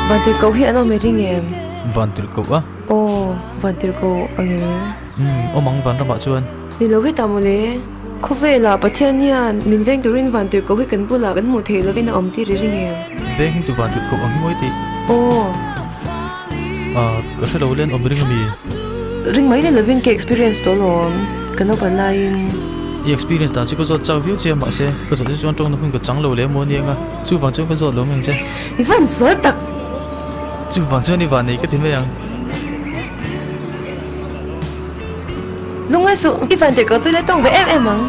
Vantirhkoh hi an awm i ring em? Vantirhkoh a? Aw, Vantirhkoh ang em? Umm, awm ang vanramah chuan. Ni lo hetah mawle. Khawvelah Pathian hian min veng turin Vantirhkoh hi kan bulah kan hmuh theih lovin a awm tir i ring em? Veng hi tu Vantirhkoh ang hi mawi tih? Aw. Ah, ka hre lo len awm ring ami? Ring mai ni lovin ka experience tawh alawm, ka naupan laiin. I experience dan chu ka zawt chau viau che a mahse ka zawt chu chuan tawngna hun ka chang lo leh maw aniang a, chuvang chuan ka zawt lo meng che. I van sawi tak! Chuvang chuan i van nei ka ti mai ang. Lungngai suh, i van tirhkoh chu i la tawng ve em em ang.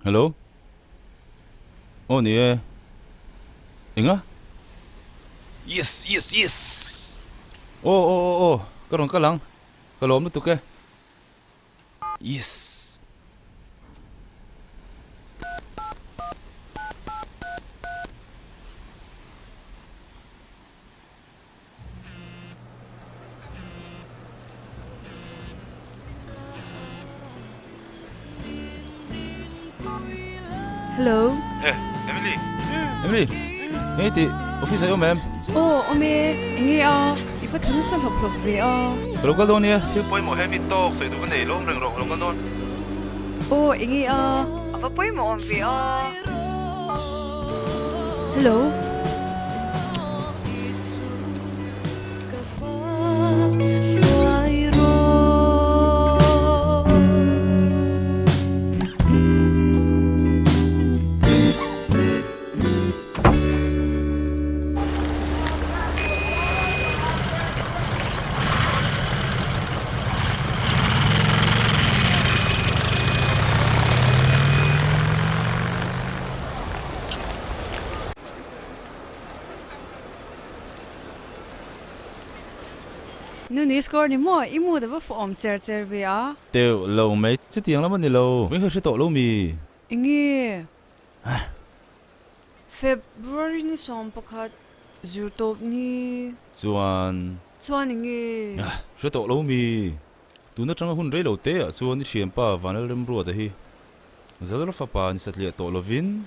Hello. Aw ni e. Enga? Yes, yes, yes. Aw, aw, aw, aw. Ka rawn kal ang. Ka lawm lutuk e. Yes. Hello. Eh, Emily. Emily. Nge ti office ai awm em? Aw, awm e. Enge a? I va thun sa hlawp hlawp ve a. Ka lo kal dawn nia. Thil pawimawh he mi tawk sawi duh ka nei lawm reng rawh ka lo kal dawn. Aw, enge a? A va pawimawh awm ve a. Hello. Nu ni score ni maw i mood a va fuh awm cher cher ve a. Teuh lo mai, chutiang lam a ni lo, min hre tawh lo mi. Enge? February ni 11 zirtawp ni. Chuan. Chuan enge? Hre tawh lo mi. Tun atanga hun rei lo te ah chuan i thianpa Vanlalremruata hi Zalra fapa ni satliah tawh lovin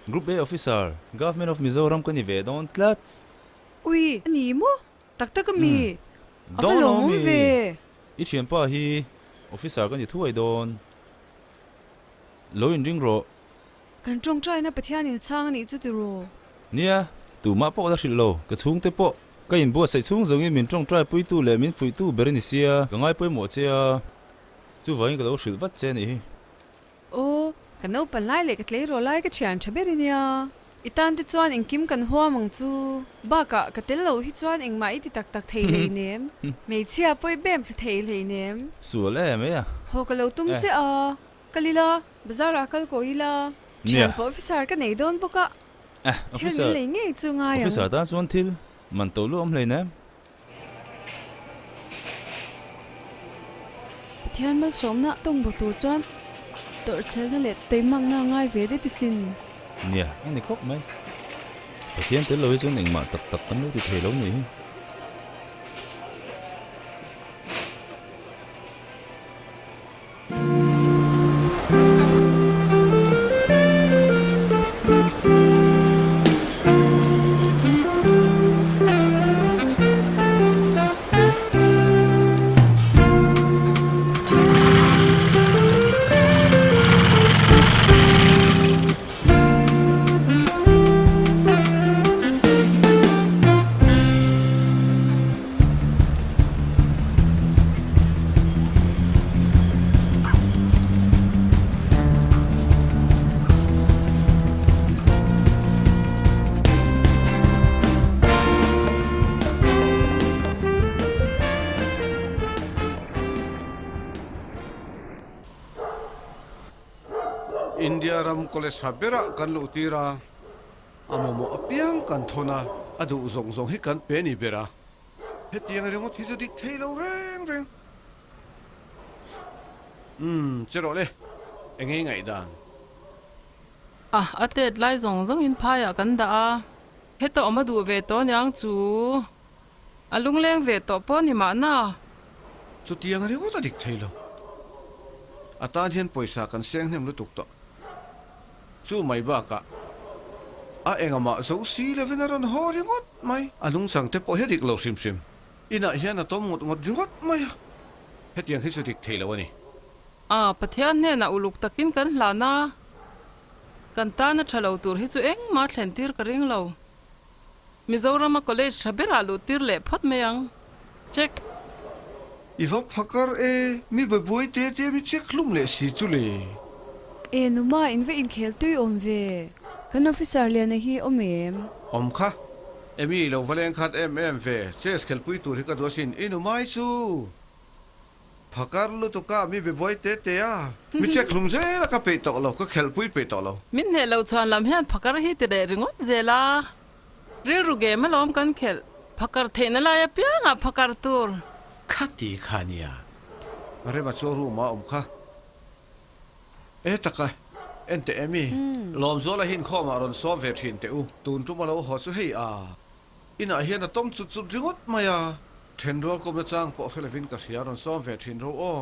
Group A Officer, Government of Mizoram ka ni ve dawn tlat. Ui, a ni maw? Tak tak a mi? A va lawm awm ve. I thianpa hi Officer ka ni thuai dawn. Lo inring rawh. Kan tawngtaina Pathianin chhang a nih chu ti ru. Nia, tumah pawh ka la hrilh lo. Ka chhungte pawh ka inbuatsaih chhung zawngin min tawngtai puitu leh min fuihtu ber a ni sia. Ka ngaipawimawh che a, chuvangin ka lo hrilh vat che a nih hi. Aw, ka naupan lai leh ka tleirawl lai ka thian tha ber i nia. I tan te chuan engkim kan huam ang chu. Bakah ka tel loh hi chuan engmah i ti tak tak thei hlei nem. Hmeichhia pawh i bem thla thei hlei nem. Sual em e a. Haw ka lo tum che a, kal ila, bazar ah kal ko ila. Thian pawh officer ka nei dawn bawk a, thil min lei ngei chu ngai ang. Officer tan chuan thil man to luah awm hlei nem. Pathian malsawmna tawng bo tur chuan tawrhchhelna leh teimakna a ngai ve det asin. Nia, a ni khawp mai. Pathian tel lo hi chuan engmah tak tak kan lo ti thei lo nih hi. India ram college tha berah kan luh tir a, a mamawh apiang kan thawn a, a duh zawng zawng hi kan pe ni ber a. Hetiang ringawt hi chu dik thei lo reng reng. Umm, che rawh le, eng nge ngaihdan? A, a tet lai zawng zawngin phaiah kan dah a. Heta awm a duh ve tawh aniang chu. A lungleng ve tawh pawh ni mahna. Chutiang ringawt a dik thei lo. A tan hian pawisa kan seng hnem lutuk tawh. Chu mai bakah a engahmah zo si lovin a rawn haw ringawt mai. A nungchang te pawh hi a dik lo hrim hrim. Inah hian a tawm ngawt ngawt ringawt mai a. Hetiang hi chu dik thei lo a ni. A, Pathian hnenah uluk takin kan hlan a. Kan tana tha lo tur hi chu engmah thlen tir ka ring lo. Mizorama college tha berah luh tir leh phawt mai ang. Check. I va phakar e, mi babuai te te mi check hlum leh si chu le. E numa in va inkhel tui awm ve, kan officer liana hi awm em? Awm kha, Amy lo va leng khat em em ve, chess khelpui tur hi ka duh asin, i numai chu. Phakar lutuk a, mi be buai te te a, mi check hlum zel a ka peih tawh lo, ka khelhpui peih tawh lo. Min hneh lo chhuan lam hian phakar hi ti leh ringawt zel a, rilru game alawm kan khelh. Phakar theihna lai apiangah phakar tur. Kha ti kha nia, Rema chu room ah awm kha. E taka, en teh em i? Lawmzuala hi inkhawmah rawn sawm ve thin teh u, tun tum a lo haw chu hei a. Inah hian a tawm chut chut ringawt mai a, thenrual kawmna chang pawh hre lovin ka hria, rawn sawm ve thin ro aw.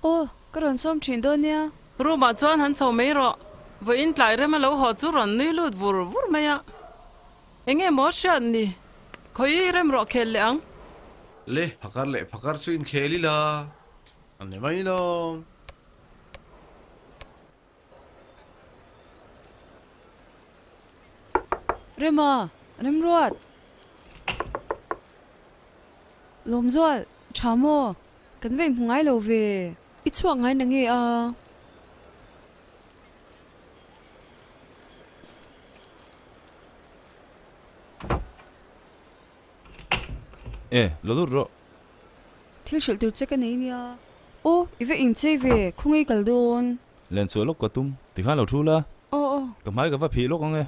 Aw, ka rawn sawm thin dawn nia. Room ah chuan han chho mai rawh, vawiin tlai rem a lo haw chu rawn nui lut vur vur mai a. Enge maw hriat ni? Khawi rem rawh khel leh ang. Le, phakar leh phakar chu inkhel ila, a ni mai lawm. Rema, Remruat! Lawmzual, tha maw? Kan vei hmu ngai lo ve. I chhuak ngai na nge a? E, lo lut rawh. Thil hrilh tur che ka nei nia. Aw, i va inchei ve, khawngaih kal dawn. Len chhuah lawk ka tum. Tikhan lo thu la. Aw aw. Ka hmai ka va phih lawk ang e.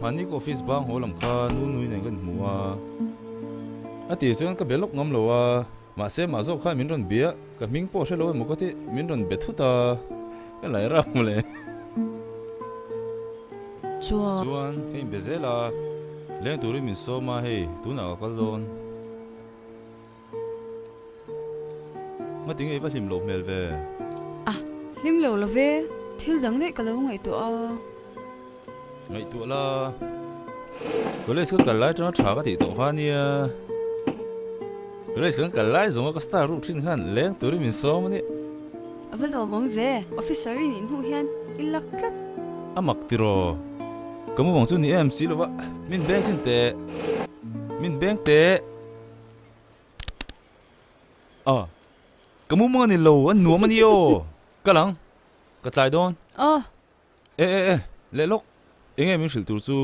Mahni ka office bang haw lam kha nu nui nen ka inhmu a, a tih chuan ka be lawk ngam lo a. Mahse mah zawk khan min rawn bia, ka hming pawh hre lo emaw ka ti, min rawn be thut a, ka lai rap mawle. Chuan. Chuan ka inbe zel a, leng turin min sawm a, hei tunah ka kal dawn. Ngatinge i va hlim loh hmel ve? A, hlim lo lo ve, thil dang daih ka lo ngaihtuah a. Ngaihtuah la, college ka kal lai atanga tha ka tih tawh kha ania. College kan kal lai zawnga ka star ruk thin khan leng turin min sawm a ni. A va lawmawm ve, officer i nih hnu hian i lak tlat. A mak tiraw, ka mumang chu ni em si lova, min beng chin teh, min beng teh. A, ka mumang a ni lo, a nuam a ni aw, kal ang, ka tlai dawn. Aw. E e e, leh lawk, eng nge min hrilh tur chu?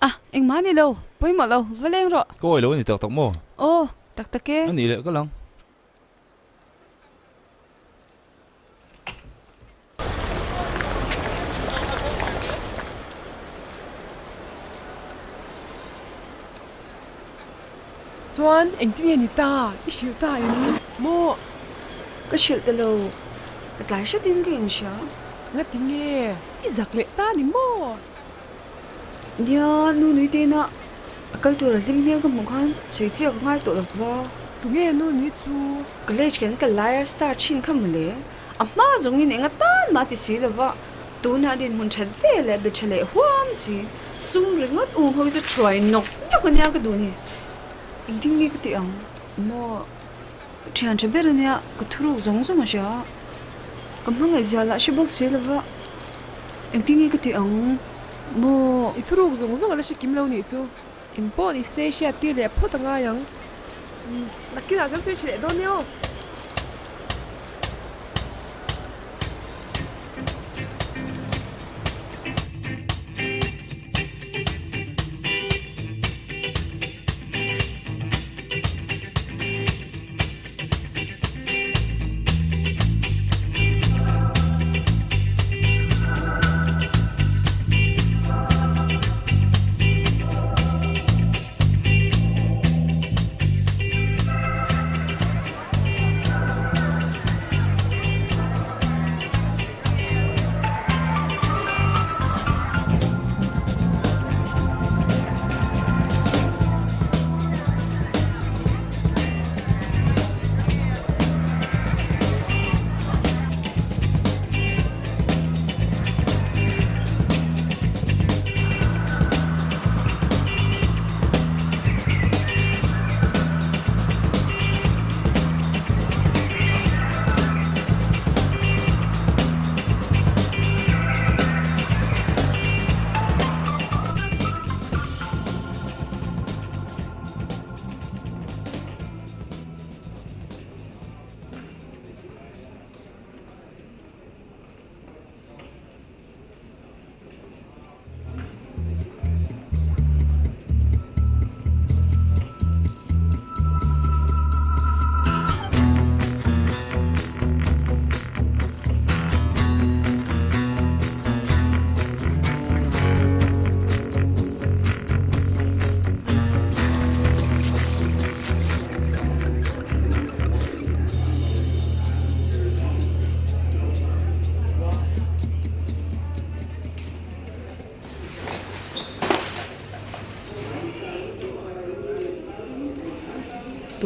A, engmah a ni lo, pawimawh lo, va leng rawh. Ka awi lo a ni tak tak maw? Aw, tak tak e. A nih leh ka lang. Chuan engtin nge ni ta? I hrilh ta em maw? Ka hrilh ta lo, ka tlai hretin ka inhria. Ngati nge? I zak leh ta ni maw? Nia, nu nui tena a kal tur a hlim hmel ka hmuh khan sawi chiah ka ngai tawh lo va. Tunge nu nui chu? College kan kal laia star thin kha mawle, a hma zawngin enga tan mah ti si lo va. Tunah dinhmun that ve leh be tha leh huam si. Sum ringawt um ho hi chu thuai nawk nawk ania ka duh ni. Engtin nge ka tih ang? Maw thian tha ber ania ka thuruk zawng zawng a hria. Ka hmangaihzia lah hre bawk si lova engtin nge ka tih ang? Maw. I thuruk zawng zawng a la hre kim lo nih chu. Eng pawh ni se hriat tir leh phawt a ngai ang. Nakinah kan sawi tha leh dawn nia aw.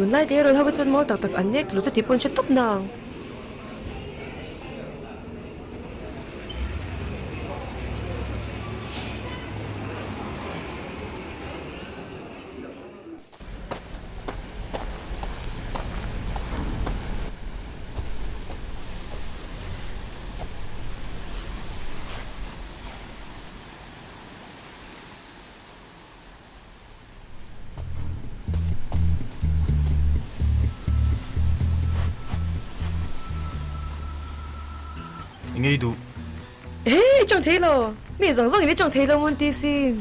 Tunlai te erawh ho chuan mawl tak tak an nek tlu chu tih pawh an hre tawp nang. Engei duh. He i chawng thei lo. Mi zawng zawng in i chawng thei lo mawn ti sin.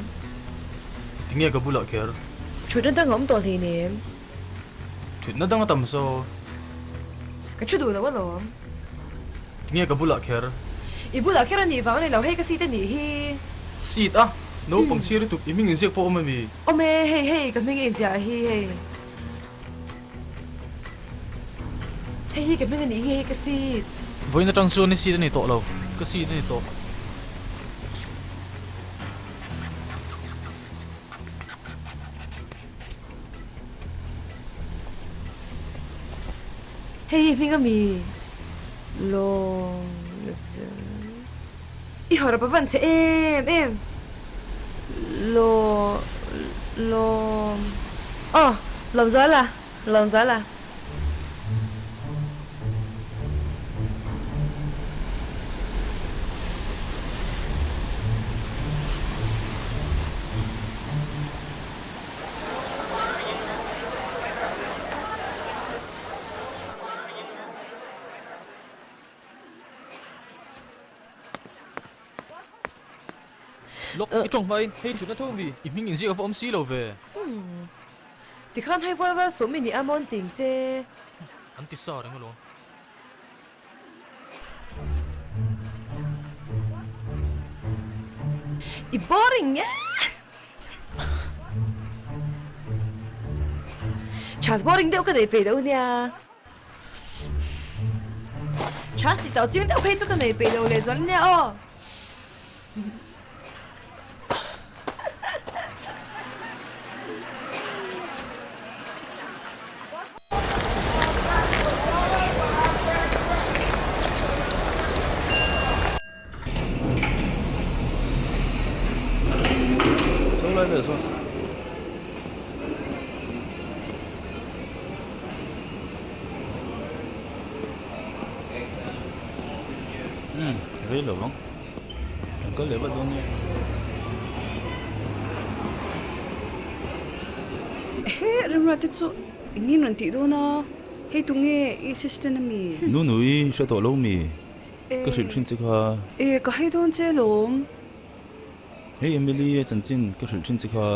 Tinge ka bulah kher. Thutna dang a awm tawh hleinem. Thutna dang a tam saw. Ka thu duh lo alawm. Tinge ka bulah kher? I bulah kher a nih vang a ni lo, hei ka seat a nih hi. Seat a? Naupang chhia lutuk i hming inziak pawh awm a mi? Awm e, hei hei ka hming a inziah hi hei. Hei hi ka hming a nih hi hei ka seat. Vawiin atang chuan i seat a ni tawh lo, ka seat a ni tawh. Hei hi hming a mi lawm i hawr a van che em em law lawm aw lawmzuala lawmzuala. Lawk, i tawng hmain hei thutna tho mi i hming inziak a va awm si lo ve. Tikhan hei vual vual sawm i ni a mawn ting che. An ti sa reng alawm. I boring nge? Chas boring deuh ka nei peih lo nia. Chas ti tau chiang deuh phei chu ka nei peih lo lehzual ania aw. Hetah sawn. Umm rei lo ang. Kan kal leh vat dawn nia. Ehe Remruat te chu eng nge rawn tih dawn a? Hei tunge i assistant a mi? Nunui hre tawh lo mi? Ka hrilh thin che kha. E ka hei dawn che lawm. Hei Emily a chanchin ka hrilh thin che kha.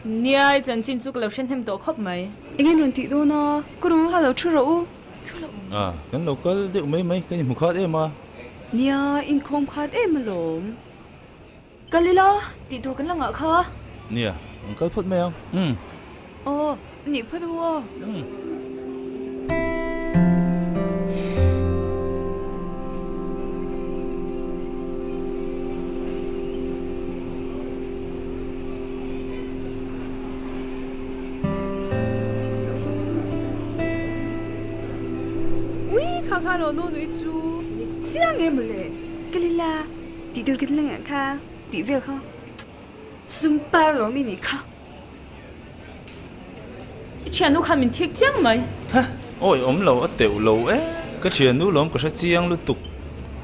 Nia i chanchin chu ka lo hre hnem tawh khawp mai. Eng nge rawn tih dawn a? Ka ru ha lo thu rawh u. Thu lo. A kan lo kal deuh mai mai ka inhmu khat em a. Nia inkhawm khat em alawm. Kal ila tih tur kan la ngah kha. Nia, an kal phawt mai ang. Umm. Aw, nih phawt u aw. Umm. Ui, kha kha lo nu nui chu. Ni chiang em mawle. Kal ila. Tih tur kan la ngah kha tih vel kha sum par lo mi nih kha. I thiannu khan min thik chiang mai. Ha! Awi awm lo a teuh lo e. Ka thiannu lawm ka hre chiang lutuk.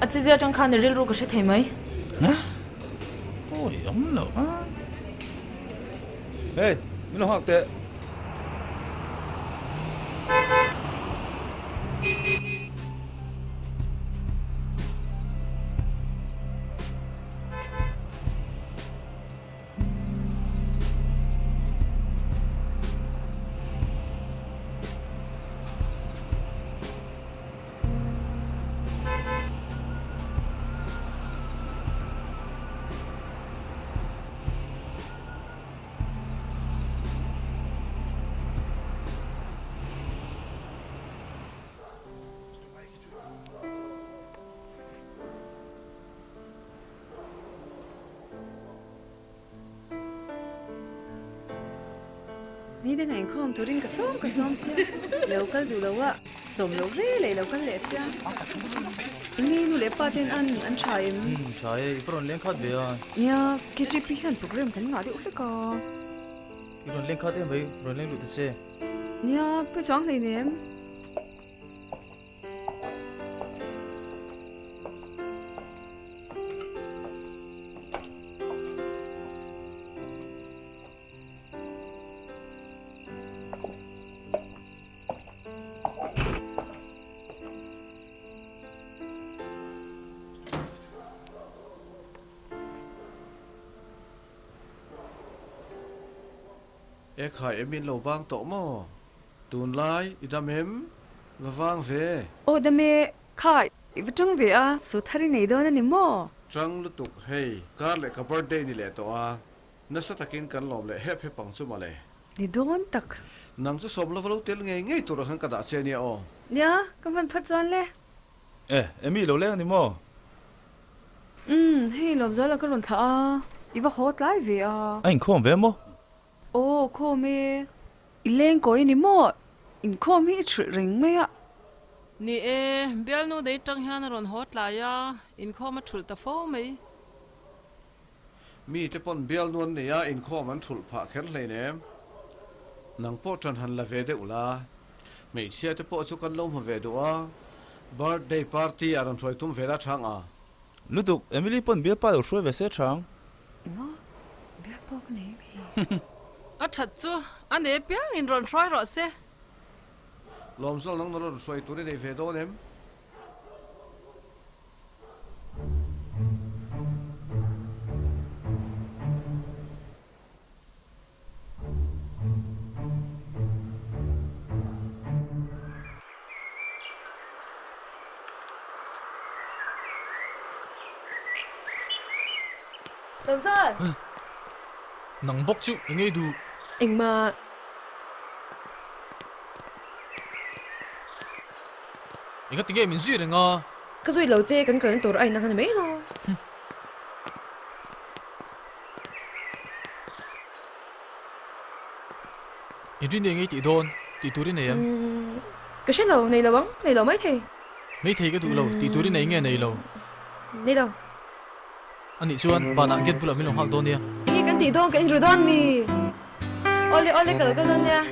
A chizia atang khan i rilru ka hre thei mai. Ha! Awi awm lo a. Hey! Min lo nghak teh. Ni dangah inkhawm turin ka sawm ka sawm che a, lo kal duh lo a, sawm loh ve leh lo kal leh sia. Enge nu leh pa ten an an tha em? Umm tha e, i va rawn leng khat ve a. Nia, KJP hian program kan ngah deuh hlek a. I rawn leng khat em mai, rawn leng luh ta che. Nia, pawi chuang hleinem. E khai em in lo bang tawh maw? Tunlai i dam em? Va vang ve. Aw dam e, kha i va tang ve a, su thar i nei dawn a ni maw? Tang lutuk hei, kar leh ka birthday ni leh tawh a, nasa takin kan lawm leh hep hep ang chu mawle. Ni dawn tak. Nang chu sawm lova lo tel ngei ngei tur ah khan ka dah che nia aw. Nia, ka hman phawt chuan le. E, Amy lo leng a ni maw? Umm, hei Lawmzuala ka rawn thlah a, i va haw tlai ve a. A inkhawm ve maw? Aw, khawm e. I leng kawi a ni maw? Inkhawm hi i thulh reng mai a. Ni e, bialnu dei tang hian a rawn haw tlai a, inkhawm a thulh ta fo mai. Mi te pawn bialnu an nei a, inkhawm an thulh phah kher hleinem. Nang pawh ṭan han la ve deuh la. Hmeichhia te pawh chu kan lo hmu ve duh a, birthday party a rawn hruai tum ve la chang a. Lutuk, Emily pawn bialpa lo hruai ve se chang. Enga? Bialpa ka nei mi? A that chu a nei piangin rawn hruai rawh se. Lawmzawlh nang rawn hruai tur i nei ve dawn em? Lawmzar! Nang bawk chu i ngei duh. Engmah. Enga tinge min zui reng a? Ka zui lo che, kan kalna tur a inang a ni mai lo. In rin eng ei tih dawn tih tur i nei em? Ka hre lo, nei lo ang, nei lo maithei. Maithei ka duh lo, tih tur i nei nge nei lo? Nei lo. Anih chuan banah gate bulah min lo nghak dawn nia. kan tih dawn kan inru dawn mi? Awle awle ka lo kal dawn nia.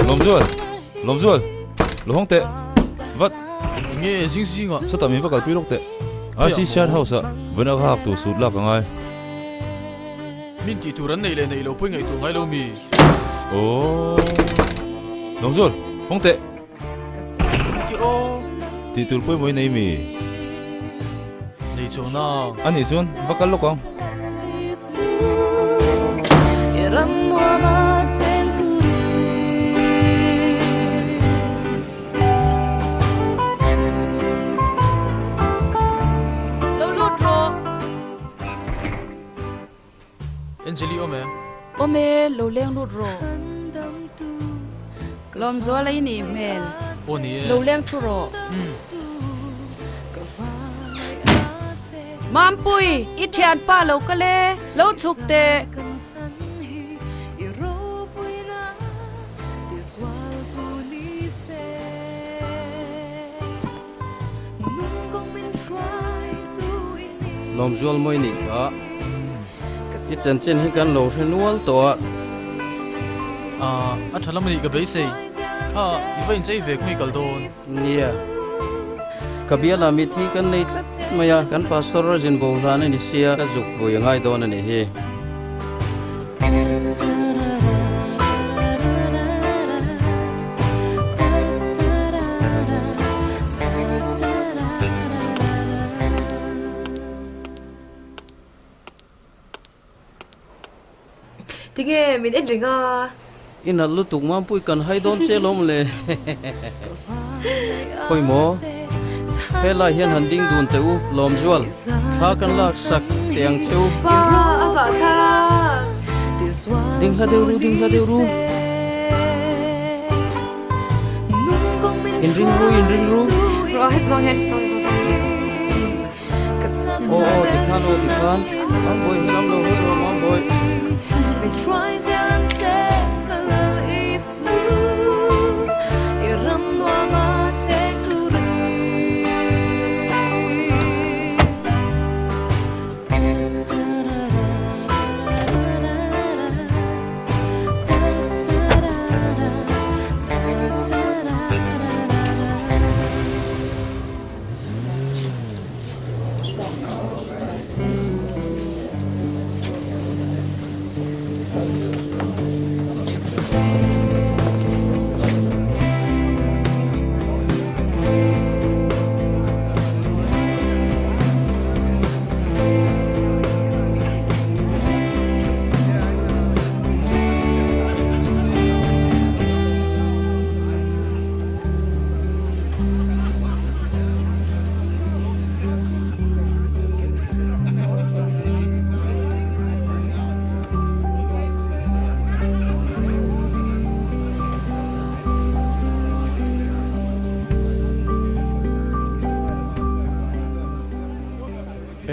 Lawmzual! Lawmzual! Lo hawng teh! Vat! Enge zing zing ah? Sawtah min va kalpui lawk teh. RC Shirt House ah vawiin a ka hak tur sut lak a ngai. Min tih tur an neih leh neih loh pawh i ngaihtuah ngai lo mi? Aww. Lawmzual! Hawng teh! Ti aw. Tih tur pawimawh i nei mi? Nei chuan a. A nih chuan va kal lawk ang. Lo lut rawh. Angeli awm em? Awm e, lo leng lut rawh. Lawmzuala i nih hmel. Aw ni e. Lo leng thu rawh. Mampui, i thianpa lo kal e, lo chhuk teh. Lawmzual mawi nih kha i chanchin hi kan lo hre nual tawh a. Aaa a tha lam a nih ka beisei. Kha i va inchei ve khawnge kal dawn. Nia. Ka bialah mithi kan nei tlat mai a, kan pastor a zin bo hlan a ni sia, ka zuk vui a ngai dawn a nih hi. Tinge min en reng a. I nalh lutuk Mampui kan hai dawn che lawm le. Khawi maw? Helai hian han ding dun teh u Lawmzual, thla kan lak sak teh ang che u. Pa a zah thla. Ding hla deuh ru, ding hla deuh ru. Inring ru, inring ru. Rawh heti zawng hian, zawng zawng. Aw aw tikhan aw tikhan Mambawi helam lo hawi rawh Mambawi.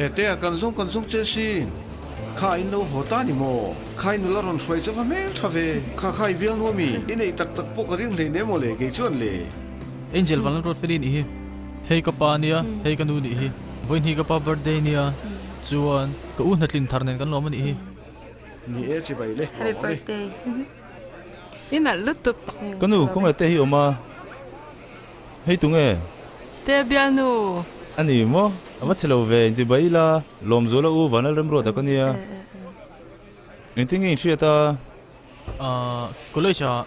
E Tea kan zawng kan zawng che sin. Kha in lo haw ta ni maw? Kha i nula rawn hruai chauh va hmel tha ve. Kha kha i bial nuam i, i neih tak tak pawh ka ring hlei nem aw le, kei chuan le. Angel Vanlal Ruatfeli nih hi. Hei ka pa nia, hei ka nu nih hi. Vawiin hi ka pa birthday nia, chuan ka u hnatlin thar nen kan lawm a nih hi. Ni e chibai le, Happy lawm awm e. birthday. I nalh lutuk. Ka nu, khawngaih te hi awm a. Hei tunge? Te bialnu. A ni maw? A va chhe lo ve, inchibai ila, Lawmzuala u Vanlal Remruata ka nia. Engtin nge inhriat a? Ahh, college ah.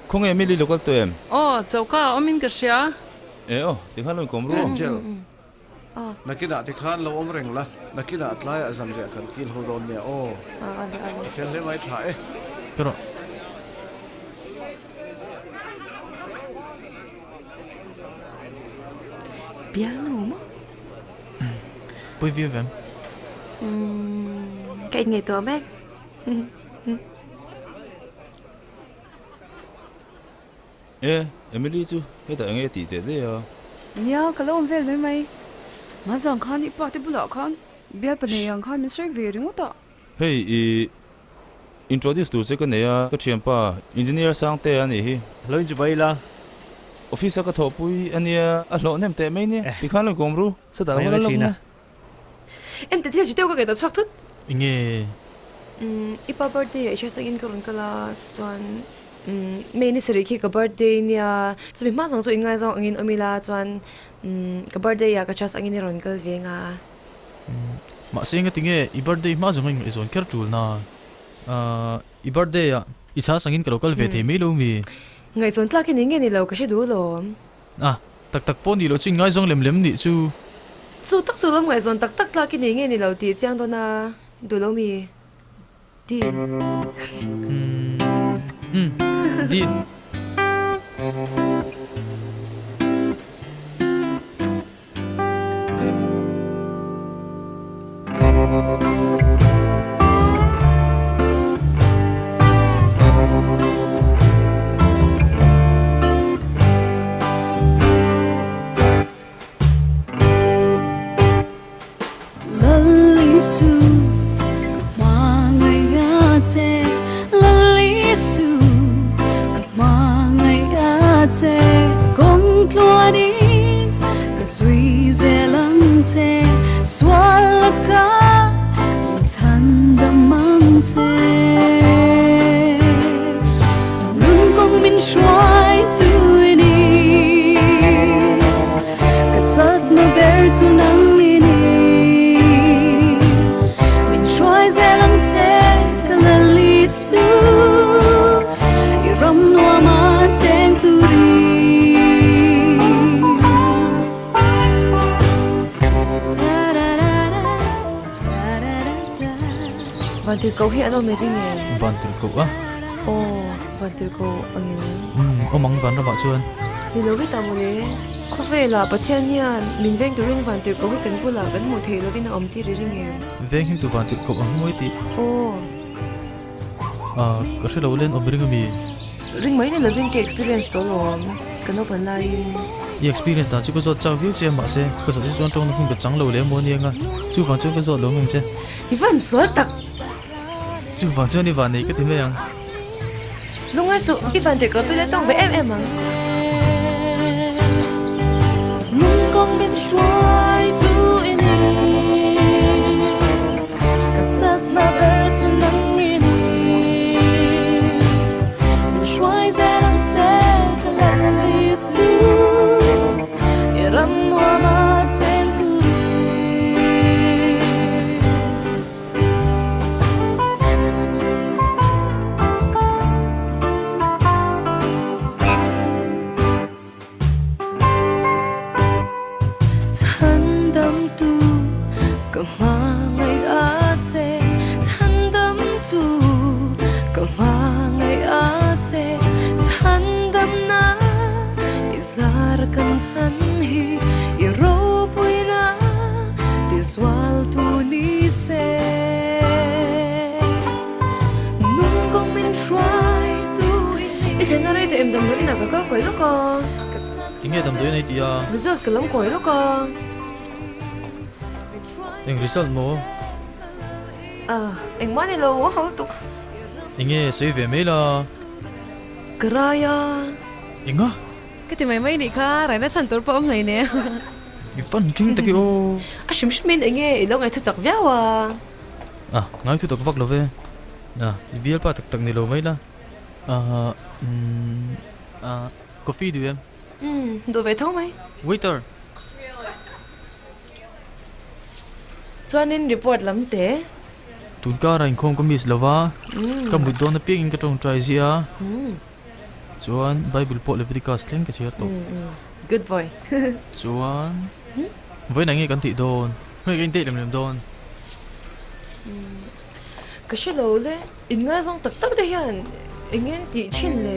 Khawnge Emily lo kal tawh em? Aw, choka a awmin ka hria. E aw, tikhan lo inkawm ru. Angel, nakinah tikhan lo awm reng la, nakinah tlaiah zanriah kan kil ho dawn nia aw. I fel hle mai tha e. Ka rawh. Bialnu maw? Pawi viau vem. Umm, ka inngaihtuah mek. E, Emily chu hetah enge tih teh daih a? Nia, ka lo awm vel mai mai. Hmanzang khan i pa te bulah khan bialpa nei ang khan min sawi ve ringawt a. Hei i introduce tur che ka nei a, ka thianpa Engineer Sangtea a nih hi. Lo inchibai ila. Office a ka thawhpui a nia, a hlawh hnem teh mai nia, tikhan lo inkawm ru, satah va la lawk na. Ente thil chi deuh ka ngaihtuah chhuak thut. Enge? Umm i pa birthday ah i hriat sakin ka rawn kal a chuan umm May ni sarih khi ka birthday nia chumi hma zawng chu inngaizawng angin awm ila chuan umm ka birthday ah ka chhas angin i rawn kal ve nga. Umm mahse engati nge i birthday hma zawng a inngaihzawn kher tul na? Ahh i birthday ah i chhas angin ka lo kal ve thei mai lo mi? Ngaihzawn tlak hi ni nge ni lo ka hre duh lawm. A, tak tak pawh nih loh chu inngaizawng lem lem nih chu. Chu tak chu lawm ngaihzawn tak tak tlak i nei nge ni lo tih chiang dawn a, duh lo mi? Deal. Umm, umm, deal. Vantirhkoh hi an awm i ring em? Vantirhkoh a? Aw, Vantirhkoh angin. Umm, awm ang vanramah chuan. Ni lo vek ta mawle. Khawvelah Pathian hian min veng turin Vantirhkoh hi kan bulah kan hmuh theih lovin a awm tir i ring em? Veng him tu Vantirhkoh ang mawi tih. Aw. Ah, ka hre lo len awm ring ami? Ring mai ni lovin ka experience tawh alawm, ka naupan laiin. I experience dan chu ka zawt chak viau che a mahse ka zawh che chuan tawngna hun ka chang lo leh maw aniang a, chuvang chuan ka zawt lo ang che. I van sual tak! Chuvang chuan i van nei ka ti mai ang. Lungngai suh, i van tih ka tui leh tawng ve em em ang. I thlenna rei tawh em damdawi inah ka kal kawi lawk a. Enge damdawi in ei tih a? Result ka lam kawi lawk a. Eng result maw? Ah, engmah ni lo a hau tuk. Enge sawi ve mai la? Ka rai a. Enga? Ka ti mai mai nih kha, raina chhan tur pawh awm hlei ne. I fan ṭing tak i aw. A hrim hrimin enge i lo ngaithu tak viau a. Ah, ngaithu tak vak lo ve. Ah, i bialpa tak tak ni lo mai la. Ah, umm, ah, coffee duh em? Umm, duh ve tho mai. Waiter! Chuanin report lam te. Tun karah inkhawm ka miss lo va, ka mut dawn apiangin ka tawngtai ziah a. Chuan Bible pawh Leviticus thleng ka chhiar tawh. Good boy. Chuan vawiin ah nge kan tih dawn? Hmei ka inteh lem lem dawn. Ka hre lo le. Inngaizawng tak tak te hian eng nge an tih thin le?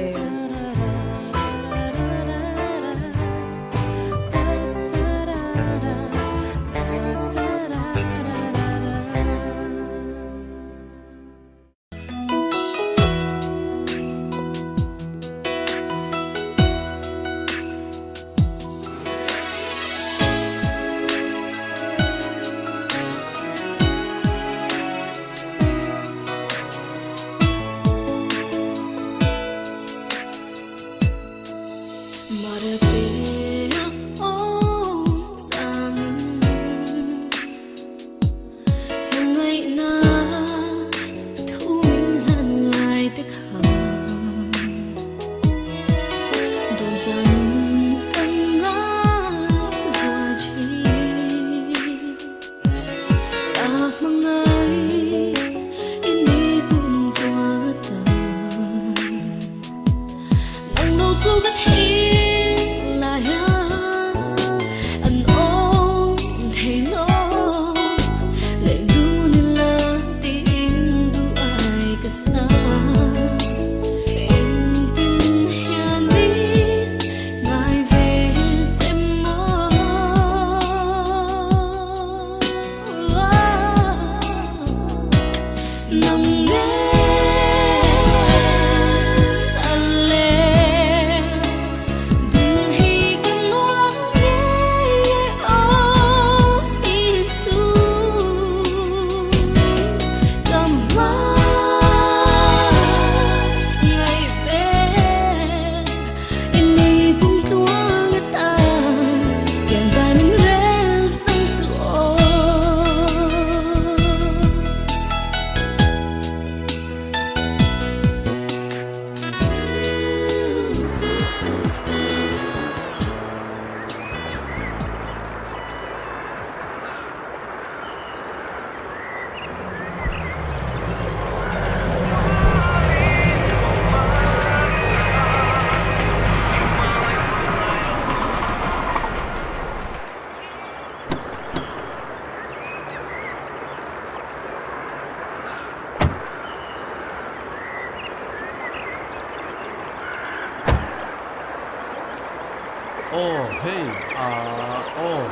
Aw hei ah aw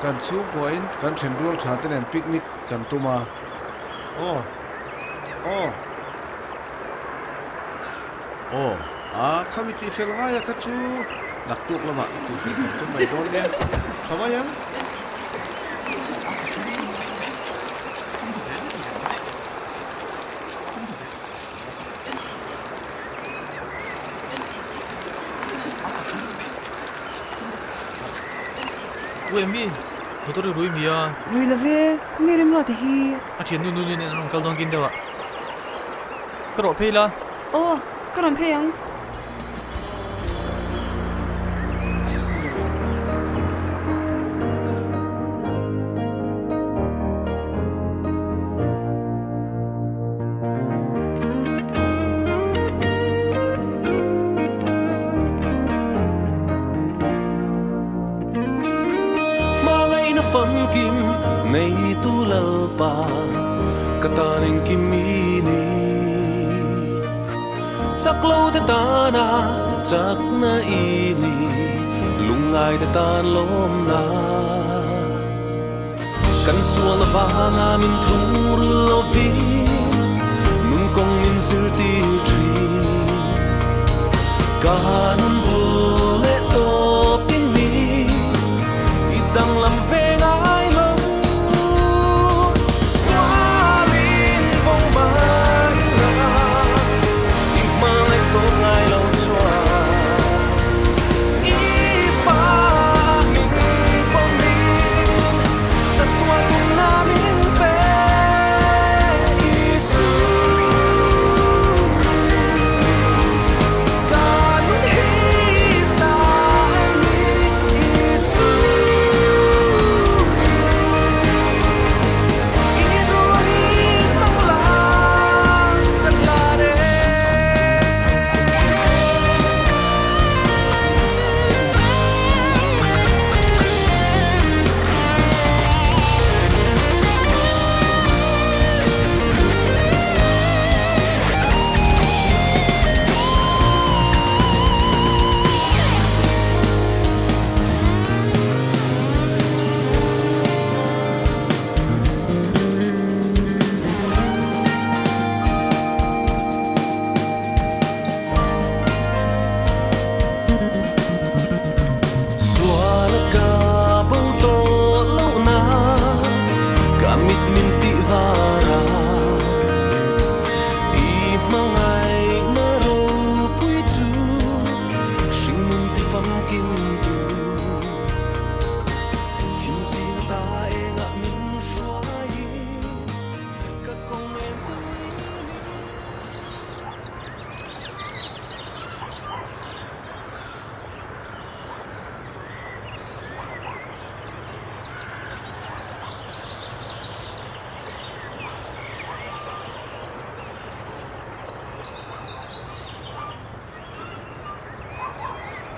kan chhungkuain kan then rual tha te nen picnic kan tum a aw aw aw ah khami tih fel ngai a kha chu naktuk lamah tih fel kan tum mai dawn nia tha mai ang. Ui mi, motor hi rui mi a. Rui lo ve, khawnge remruat te hi? A thiannu nu nen an rawn kal dawn kin deuh a. Ka rawh phei la. Aw, ka rawn phei ang. Hmangaihna famkim neitu Lalpa ka tan engkim i ni. Chak lo te tana chakna i ni, lungngai te tan lawmna. Kan sual avanga min thungrul lovin nun kawng min zirtir thin. Kan bul leh tawpin ni i danglam ve ngai lo.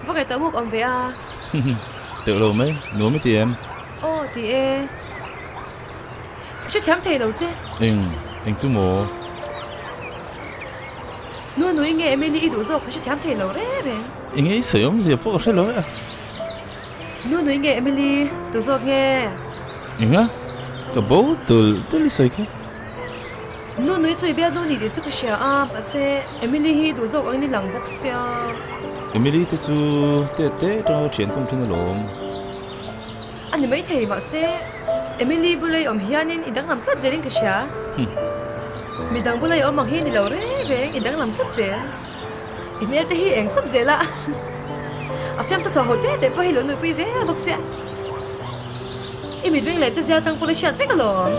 Va ngaihtuah muk awm ve a. Teuh lo mai, nuam i ti em? Aw, ti e. Ka hrethiam thei lo che. Eng, eng chu maw? Nu nui nge Emily i duh zawk ka hrethiam thei lo reng reng. Enge i sawi awmzia pawh ka hre lo e. Nu nui nge Emily duh zawk nge? Enga? Ka bo tul tul i sawi kha. Nu nui chu i bialnu ni tih chu ka hria a, mahse Emily hi duh zawk angin i lang bawk sia. Emily te chu te te atanga ka thian kum thin alawm. A ni maithei, mahse Emily bula i awm hianin i danglam tlat zelin ka hria. Midang bula i awm ang hi ni lo reng reng, i danglam tlat zel. I hmel te hi eng sawt zel a, a fiam ta thaw ho te te pawh hi lo nuihpui zel bawk sia. I mitmeng leh che zia chang pawh la hriat vek alawm.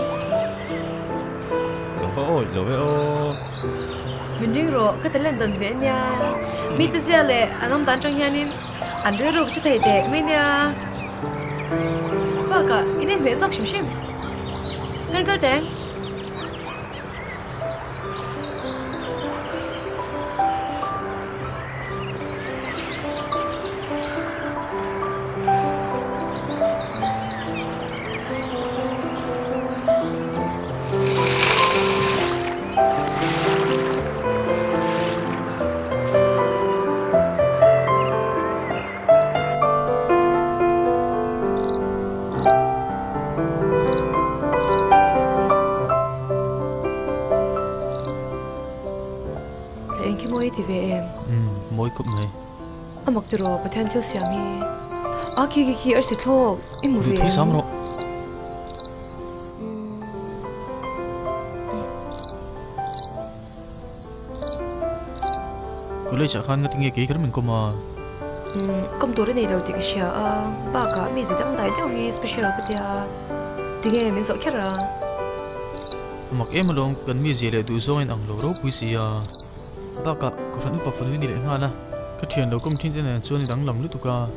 Ka va awih lo e aw. Min ring rawh, ka talent dan ve ania. Mi che zia leh an awm dan chang hianin an rilru ka hre thei teh mai nia. Bakah in inhmeh zawk hrim hrim. Kal kal teng. Thla eng khi mawi i ti ve em? Umm, mawi khawp mai. A mak tiraw Pathian thil siam hi. A khi khi khi arsi thlawk i hmu ve em? Duhthui sam rawh. College ah khan nga tinge kei kher min kawm a? Umm, kawm tur i nei lo tih ka hria a, bakah mi ze dang dai deuh hi special ka tia, tinge min zawh kher a? A mak em alawm, kan mi zia leh duh zawng in ang lo ropui si a, bakah kohhran upa fanu i ni leh nghal a, ka thian lo kawm thin te nen chuan i danglam lutuk a.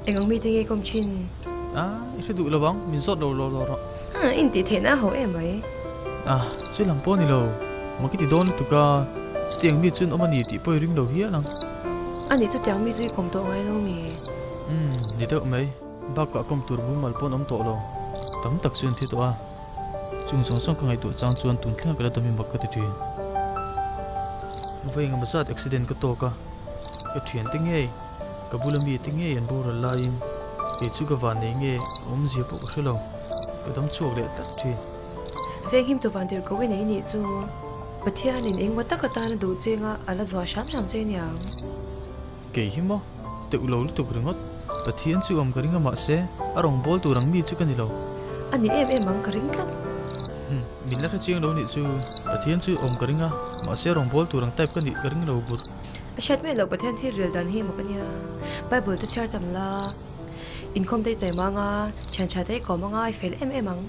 Eng ang mi te nge kawm thin? A, i hre duh lo ang, min zawt lo lo lo rawh. A, i intih theihna a ho em mai. A, chu lam pawh a ni lo, mak i ti dawn lutuk a, chutiang mi chuan awm a ni tih pawh i ring lo hial ang. A nih chutiang mi chu i kawm tawh ngai lo mi? Umm, ni deuh mai, bakah kawm tur mumal pawh an awm tawh lo, tam tak chu an thi tawh a, chung zawng zawng ka ngaihtuah chang chuan tun thlengah ka la dam i mak ka ti thin. Vawi engemaw zat accident ka tawk a, ka thiante ngei. Ka bula mite ngei an boral laiin kei chu ka van nei nge awmzia pawh ka hre lo, ka dam chhuak leh tlat thin. Venghim tu van tirh ko i nei nih chu Pathianin engmaw tak atan a duh chenga a la zuah hram hram che aniang. Kei hi maw? Teuh lo lutuk ringawt. Pathian chu awm ka ring a mahse a rawn bawl tur ang mi chu ka ni lo. A ni em em ang ka ring tlat. Umm, min la hre chiang lo nih chu. Pathian chu awm ka ring a mahse a rawn bawl tur ang type ka nih ka ring lo bur. A hriat mai loh Pathian thil rel dan hi emaw ka nia. Bible te chhiar tam la, inkhawm te i taima anga, thian tha te i kawm anga i fel em em ang.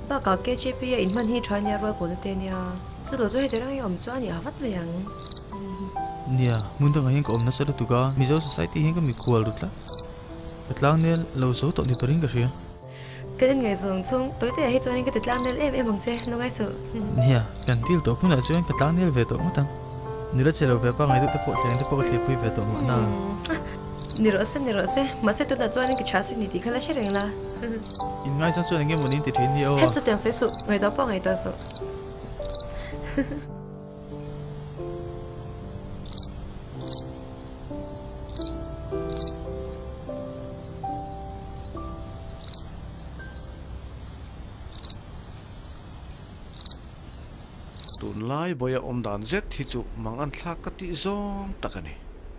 Bakah KJP a inhman hi tha ania rual pawlna te ania. Chu lo chu heti reng i awm chuan i avat mai ang. Nia, hmun dangah hian ka awm nasa lutuk a, Mizo society hian ka mikhual ru tlat. Ka tlangnel lo zo tawh ni parin ka hria. Kan inngaihzawng chung tawi tawiah hi chuanin ka ti tlangnel em em ang che, lungai suh. Nia, kan deal tawh hmunah chuan ka tlangnel ve tawh ngawt ang. Nula che lo ve pangai deuh te pawh thleng te pawh ka thlirpui ve tawh mahna. Ni rawh se, ni rawh se. Mahse tunah chuanin ka tha sin ni tih kha la hre reng la. Inngaihzawng chuan eng nge maw niin ti thin hi aw. Het chutiang sawi suh, ngaihtuah pawh ngaihtuah suh. Tunlai bawiha awm dan zet hi chu mang an thlak ka tih zawng tak a ni.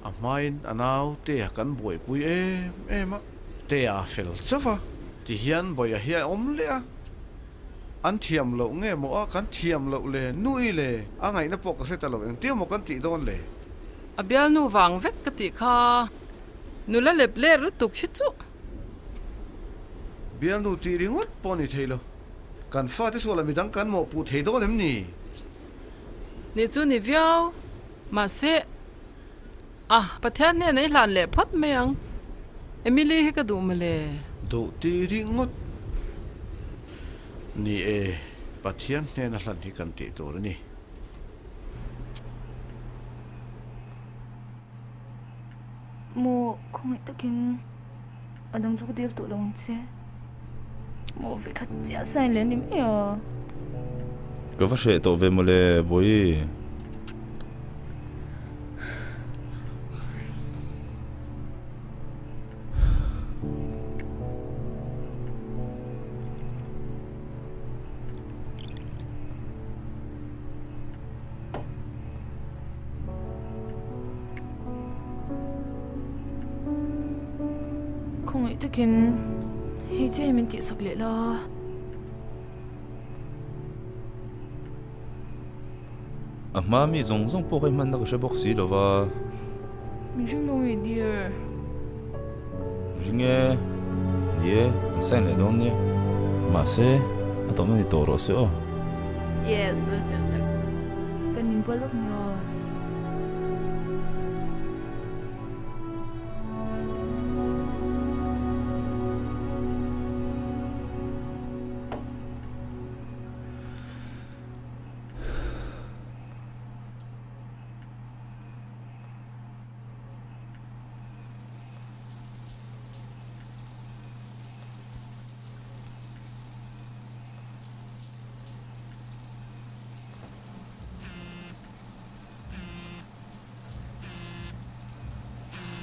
A hmain a nau Tea kan buaipui em em a, Tea a fel chauh a, tihian bawiha hi a awm leh a. An thiam loh nge maw a kan thiam loh le nui le a ngaihna pawh ka hre ta lo engtia maw kan tih dawn le. A bialnu vang vek ka tih kha nula lep let lutuk hi chu. Bialnu tih ringawt pawh a ni thei lo. Kan fate sualah midang kan mawhpuh thei dawn em ni? Ni chu ni viau. Mahse, a Pathian hnenah i hlan leh phawt mai ang. Emily hi ka duh mawle. Duh tih ringawt. Ni e, Pathian hnena hlan hi kan tih tur a ni. Maw khawngaih takin a dang chu ka dil tawh lo ang che. Maw vekhat chiah sign leh a ni mai a. Ka va hreh tawh ve mawle Bawihi. Khawngaih takin hei chiah hi min tihsak leh la. A hma mi zawng zawng pawh kha i hmanna ka hre bawk si lo va. Min ring lo nge dear? Ring e, ni e, an sign leh dawn nia. Mahse, a tawpna ni tawh rawh se aw. Yes, well fel tak. Kan inbual lawk ni aw.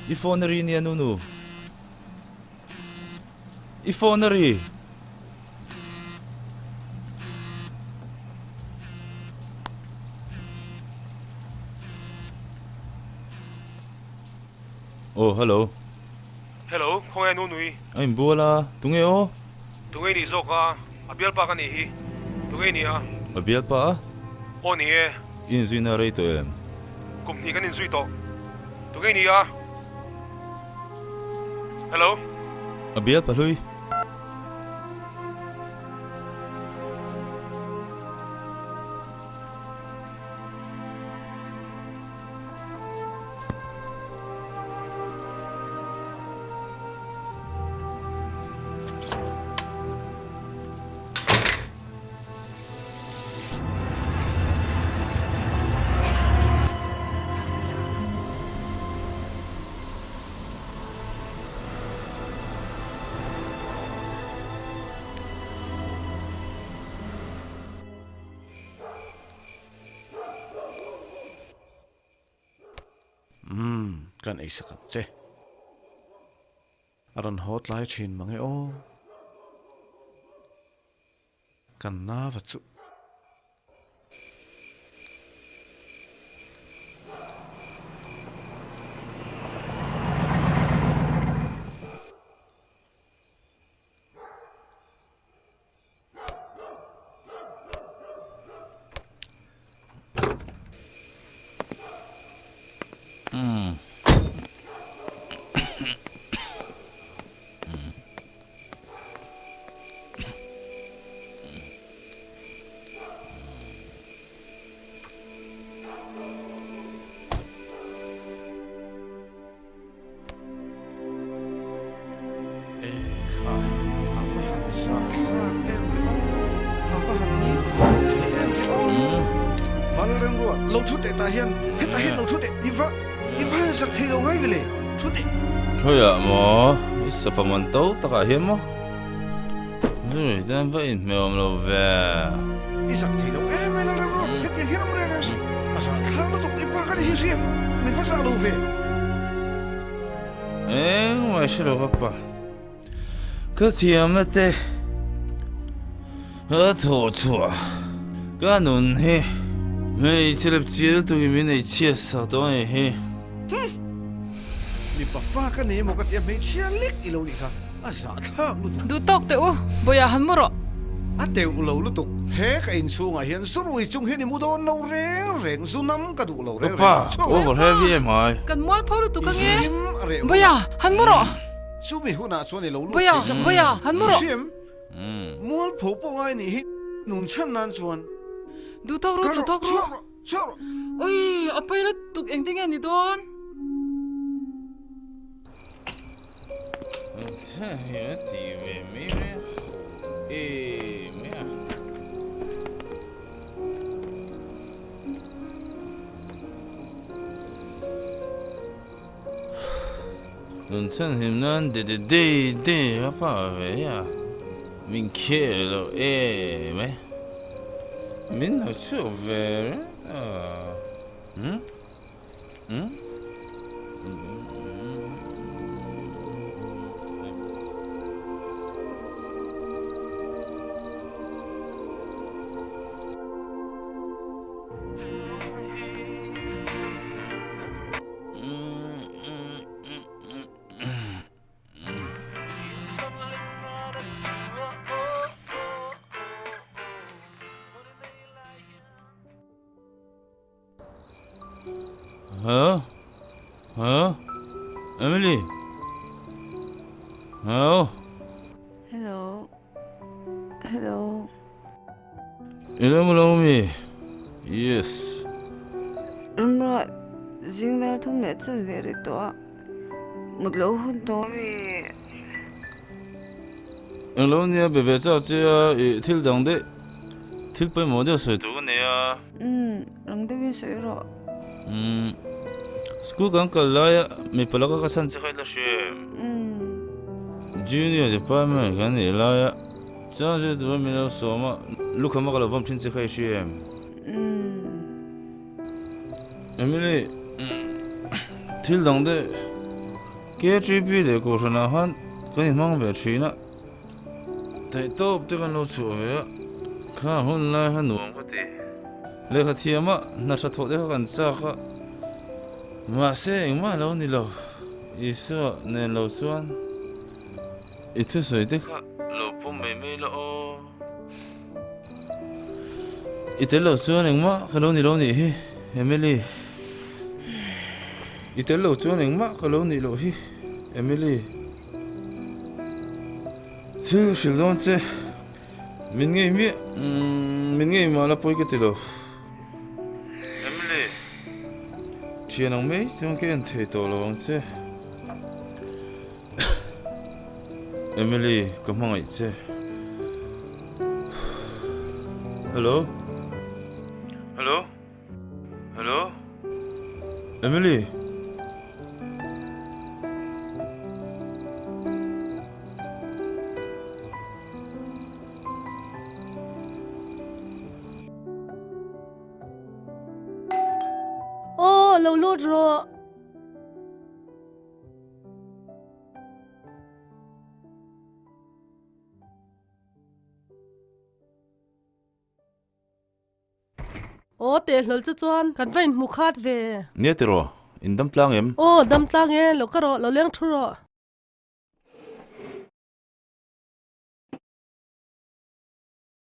I phone a ri nia Nunu. I phone a ri. Aw hello. Hello, khawnge nu nui? A inbual a, tunge aw? Tunge nih zawk a, a bialpa ka nih hi. Tunge nih a? A bialpa a? Aw ni e. I inzuina rei tawh em? Kum hnih kan inzui tawh. Tunge nih a? Hello. A bialpa hlui. Umm, kan ei sak ang che. A rawn haw tlai thin mang e aw. Kan nava chu. E khai, a va han zah thlak em ve aw, a va han ni khawp thei em ve aw. Val Remruat, lo thu teh tah hian, hetah hian lo thu teh, i va, i va han zak thei lo ngai ve le, thu teh. Khawiah maw, i safa man to takah hian maw, zui hian va inhmeh awm lo ve. I zak thei lo em e Lalremruat, hetiang hian awm reng reng suh, a zah thlak lutuk, i pa ka ni hi hriam, min va zah lo ve. Engmah hre lo ka pa. Ka thiamna te ka thawh chhuah ka nun hi hmeichhe lep chial tukin min ei chhiat sak tawh a nih hi. Humm! Mipa fa ka nei emaw ka tia hmeichhia lek i lo nih kha a zahthlak lutuk. Duh tawk teh u, Bawia han mu rawh. A teuh lo lutuk. He ka inchhungah hian zurui chung hian i mu dawn lo reng reng, zu nam ka duh lo reng reng. Ka pa, over heavy em ai. Kan mual pho lutuk ange. Bawia, han mu rawh. Chumi hunah chuan i lo lut Bawia, thei chak ang. Bawia, han mu rawh. Hriam, mual pho pawh ngai nih hi nun chhan nan chuan. Duh tawk ru, duh tawk ru. Chhuak rawh, chhuak rawh. Ui, a pawi lutuk engtin nge ni dawn? Nun chhan him nan de de de de ka pa ve a, min khel lo em e. Min lo chhuak ve ringawt a. Umm umm. Hello? Hello? Emily? Hello? Hello? Hello? Ilo mu lo mi? Yes. Ramruat, zing dar thum leh chun ve ri tawh a, mut lo hun tawh mi? Englo nia be ve chak che a, ih thil dang daih, thil pawimawh deuh sawi tur ka nei a. Umm, rang deuhin sawi rawh. Umm, school kan kal laia mipa laka ka chhan che kha i la hria em? Umm. Junior department kan nih laia chuan zir tura min lo sawm a, lukhama ka lo vawm thin che kha i hria em? Umm. Emily, thil dang daih KTP leh Kohhranah khan kan inhmang ve thin a. Theihtawp te kan lo chhuah ve a, kha hun lai kha nuam ka ti. Lehkha thiam a, hna tha thawh te kha kan chak a, mahse engmah lo ni lo, Isua nen lo chuan i thusawi te kha lo pawm mai mai la aw. I tel lo chuan engmah ka lo ni lo nih hi, Emily. I tel lo chuan engmah ka lo nih loh hi, Emily. Thil hrilh dawn che, min ngei miah, min ngei mah la pawi ka ti lo. Emily, thian ang mai chuan ka en thei tawh lo ang che. Emily, ka hmangaih che. Hello? Hello? Hello? Emily? Aw, lo lut rawh. Aw teh hlawl chu chuan kan va inhmu khat ve. Nia tiraw, in dam tlang em? Aw dam tlang e, lo ka rawh, lo leng thu rawh.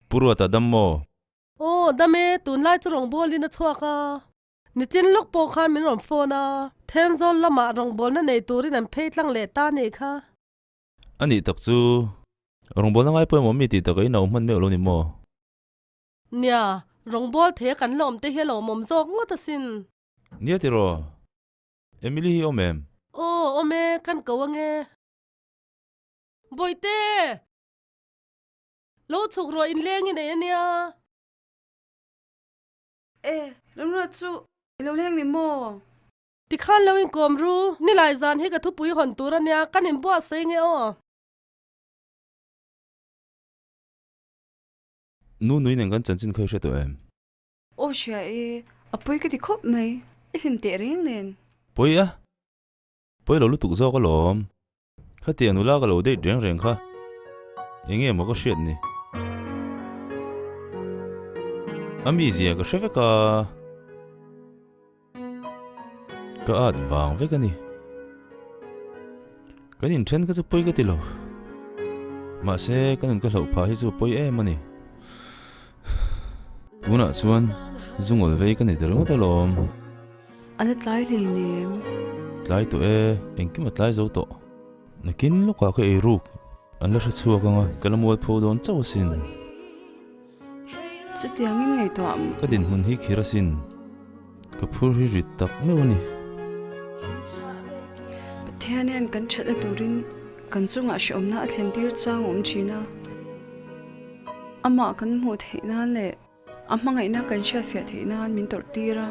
Pu Ruata dam maw? Aw dam e, tunlai chu rawngbawlin a chhuak a. Nichin lawk pawh khan min rawn phone a, Thenzawl lamah rawngbawlna nei turin an phei tlang leh ta nih kha. A nih tak chu, rawngbawlna ngai pawimawh mi tih takah in a awm hman meuh lo ni maw? Nia, rawngbâwl thei a kan la awm te hi a lawmawm zawk ngawt asin. Nia tiraw, Emily hi awm em? Aw, awm e, kan ko ange. Bawihte! Lo chhuk rawh inleng i nei ania. E, Ramruat chu i lo leng ni maw? Tikhan lo inkawm ru, nilai zan hi ka thupui hawn tur ania, kan inbuatsaih nge aw. Nu nui nen kan chanchin kha i hre tawh em? Aw hria e, a pawi ka ti khawp mai, i hlim teh reng nen. Pawi a? Pawi lo lutuk zawk alawm. Khatiang nula ka lo date reng reng kha enge maw ka hriat ni? A mizia ka hre vek a, ka at vang vek a ni. Kan inthen kha chu pawi ka ti lo. Mahse, ka nun ka hlauh phah hi chu pawi em a ni. Tunah chuan zungawl vei ka ni ta ringawt alawm. A la tlai hleinem. Tlai tawh e, engkim a tlai zo tawh. Nakin lawkah ka ei ruk, an la hre chhuak ang a, ka la mualpho dawn chauh asin. Chutiangin ngaihtuah. Ka dinhmun hi khir asin, ka phur hi rit tak meuh a ni. Pathian hian kan thatna turin kan chungah hrehawmna a thlen tir chang a awm thin a. Amah kan hmuh theih nan leh a hmangaihna kan hriatfiah theih nan min tawrh tir a,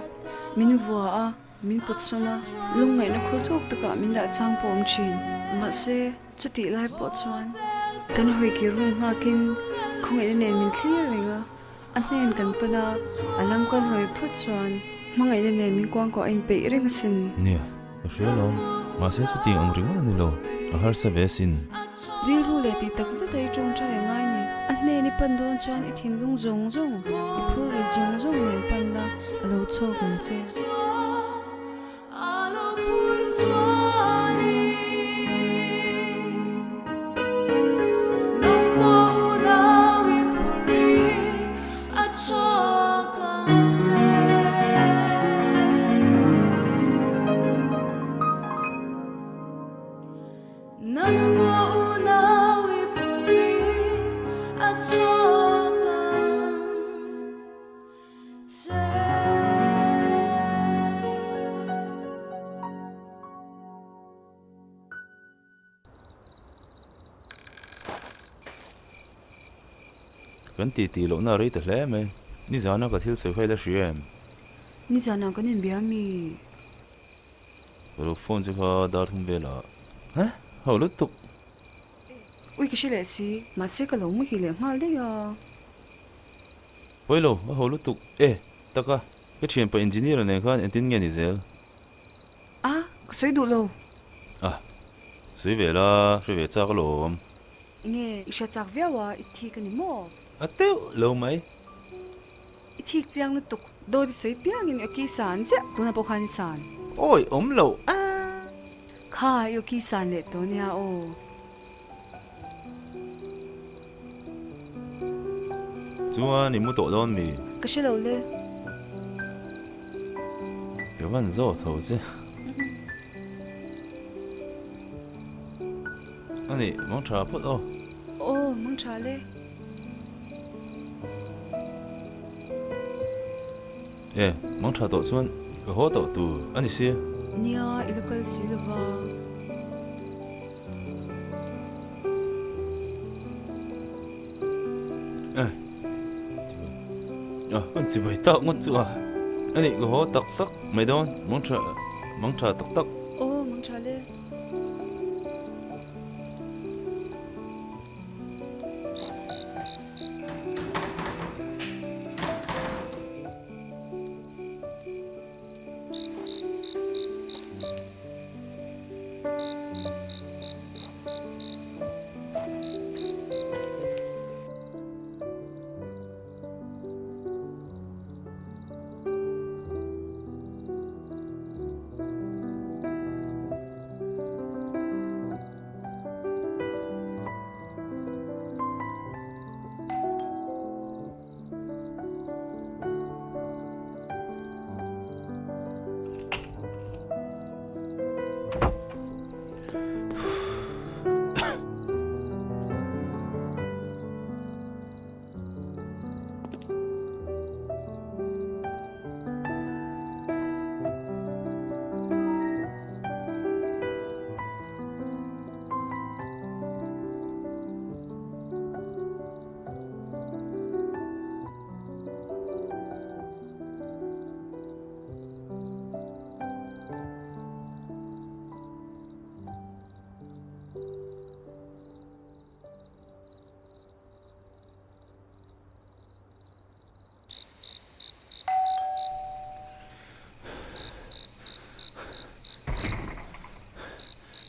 min vua a. Min pawt sawn a, lungngaihna khur thuk takah min dah chang pawh awm thin. Mahse, chutih lai pawh chuan kan hawi kir hun nghakin khawngaihna nen min thlir reng a, a hnen kan pan a, a lam kan hawi phut chuan hmangaihna nen min kuangkuah a inpeih reng asin. Nia, ka hria lo. Mahse, chutiang ang ringawt a ni lo, a harsa ve asin. Rilru leh tih tak zet a i tawngtai a ngai ni. A hnen i pan dawn chuan i thinlung zawng zawng, i phur rit zawng zawng nen pan la, a lo chhuak ang che. Kan ti tih lohna a rei ta hle mai. Nizana ka thil sawi kha i la hria em? Nizana kan inbia mi? Ka lo phone che kha dar thum velah. Heh? Ho lutuk. Ui ka hre leh si, mahse ka lo muhil leh nghal daih a. Pawi lo, a ho lutuk e, taka ka thianpa engineer nen khan engtin nge ni zel? A, ka sawi duh lo. A, sawi ve la, hre ve chak alawm. Enge, i hre chak viau a, i thik a ni maw? A teuh lo mai. I thik chiang lutuk, dawt i sawi piangin i ki san chiah, tunah pawh khan i san. Awi awm lo a. Kha i aw ki san leh tawh nia aw. Chuan i mu tawh dawn mi? Ka hre lo le. Ka van zawk tho che. A nih, mang tha phawt aw. Aw, mang tha le. E, mang tha tawh chuan ka haw tawh tur a ni sia. Nia, i la kal si lo va. E, a, an ti bai tak ngawt chu a. A nih, ka haw tak tak mai dawn, mang tha, mang tha tak tak. Aw, mang tha le.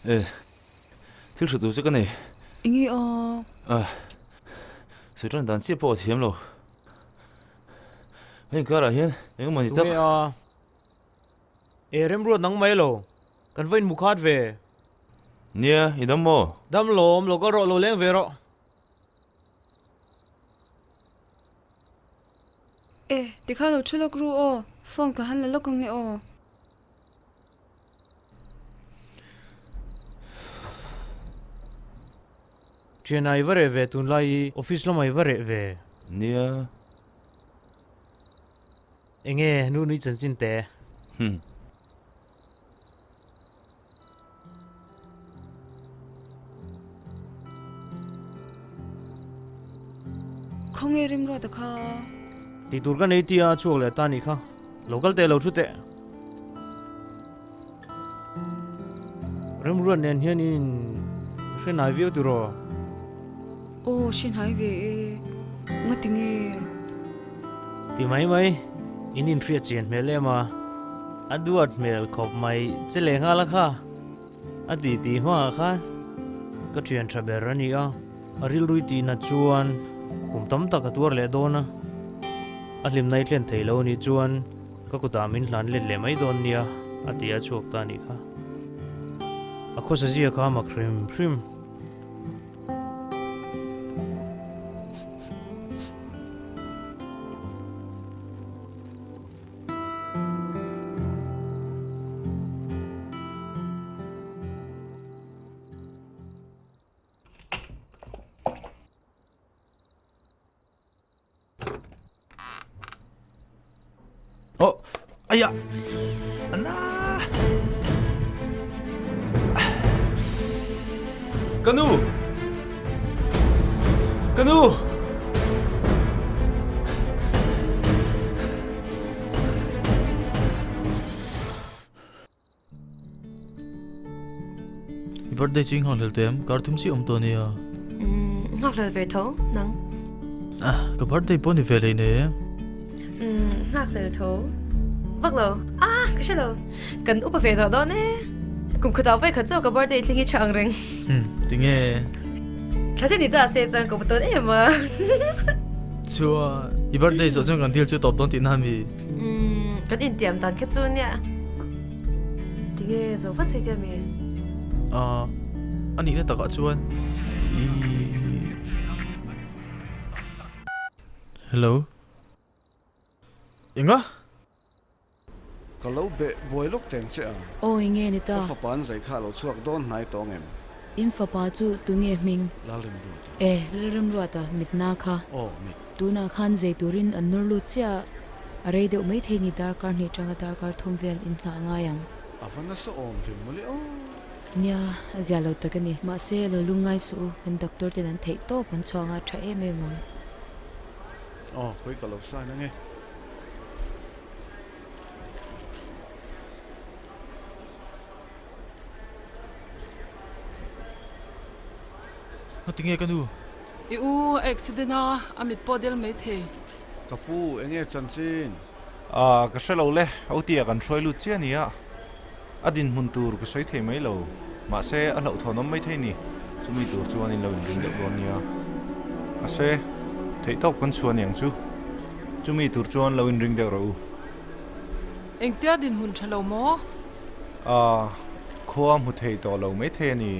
E, thil hre tur che ka nei. Enge aw? A, sawi tan dan chiah pawh a thiam lo. Heng karah hian eng emaw ni tak. Tunge a? E, remruat nang mai lo. Kan va inhmu khat ve. Nia, i dam maw? Dam lawm, lo kal rawh, lo leng ve rawh. E, tikha lo thu lawk ru aw, phone ka han la lawk ang e aw. Thianah i va reh ve tunlai i office lamah i va reh ve. Nia. Enge nu nui chanchin te? Hmm. Khawnge rimruat a kha? Tih tur ka nei tia chhuak leh ta nih kha. Lo kal teh lo thu teh. Remruat nen hian in hre hnai viau tiraw? Aw, hre hnai ve e. Ngati nge? Ti mai mai, in inhriat chian hmel em a, a duat hmel khawp mai che leh nghal a kha. A ti ti hmaah khan ka thian tha ber a ni a, a rilrui tihna chuan kum tam tak a tuar leh dawn a, a hlimna i thlen thei lo a nih chuan ka kutah min hlan let leh mai dawn nia a ti a chhuak ta a nih kha. A khawsa zia kha a mak hrim hrim. Oh, aya. Ana. Kanu. Kanu. I birthday chu i nghakhlel teh em? Kar thum chiah awm tawh ania. Umm, nghakhlel ve tho nang. Ah, ka birthday pawh ni ve leh nei e. Umm, nghakhlel tho. Vak lo. Ah, ka hre lo. Kan upa ve tawh dawn e. Kum khatah vawi khat chu ka birthday thleng hi tha ang reng. Umm, tinge? Thla te ni ta se chuan ka upa tawn em a. Chuan, i birthday zawh chuan kan deal chu tawp dawn tihna a mi? Umm, kan intiam dan kha chu nia. Tinge zo vat se tia mi? Ah, a nihna takah chuan i. Hello. Enga? Ka lo beh buai lawk teng che a. Aw enge ni ta? Ka fapa an zai kha a lo chhuak dawn hnai tawng em? In fapa chu tunge hming? Lalremruata. E, Lalremruata mitna kha. Aw, mit. Tunah khan zei turin an nawr lut chiah a, a rei deuh maithei ni darkar hnih tanga darkar thum vel in nghah ngai ang. A va nasa awm ve mawle aw. Nia, a zia lo tak a ni. Mahse, lo lungngai suh u, kan doctor ten an theih tawp an chhuak a, tha em em ang. Aw, khawi ka lo sign ange. Ngatinge ka nu? I u a accident a, a mit pawh del mai thei. Ka pu, enge chanchin? Ah, ka hre lo le, Otia kan hruai lut chiah ania. A dinhmun tur ka sawi thei mai lo. Mahse, a hlauhthawn awm mai thei ni. Chumi tur chuan in lo inring deuh dawn nia. Mahse, theihtawp kan chhuah aniang chu. Chumi tur chuan lo inring deuh rawh u. Engtia dinhmun tha lo maw? Ah, khua hmu thei tawh lo mai thei a ni.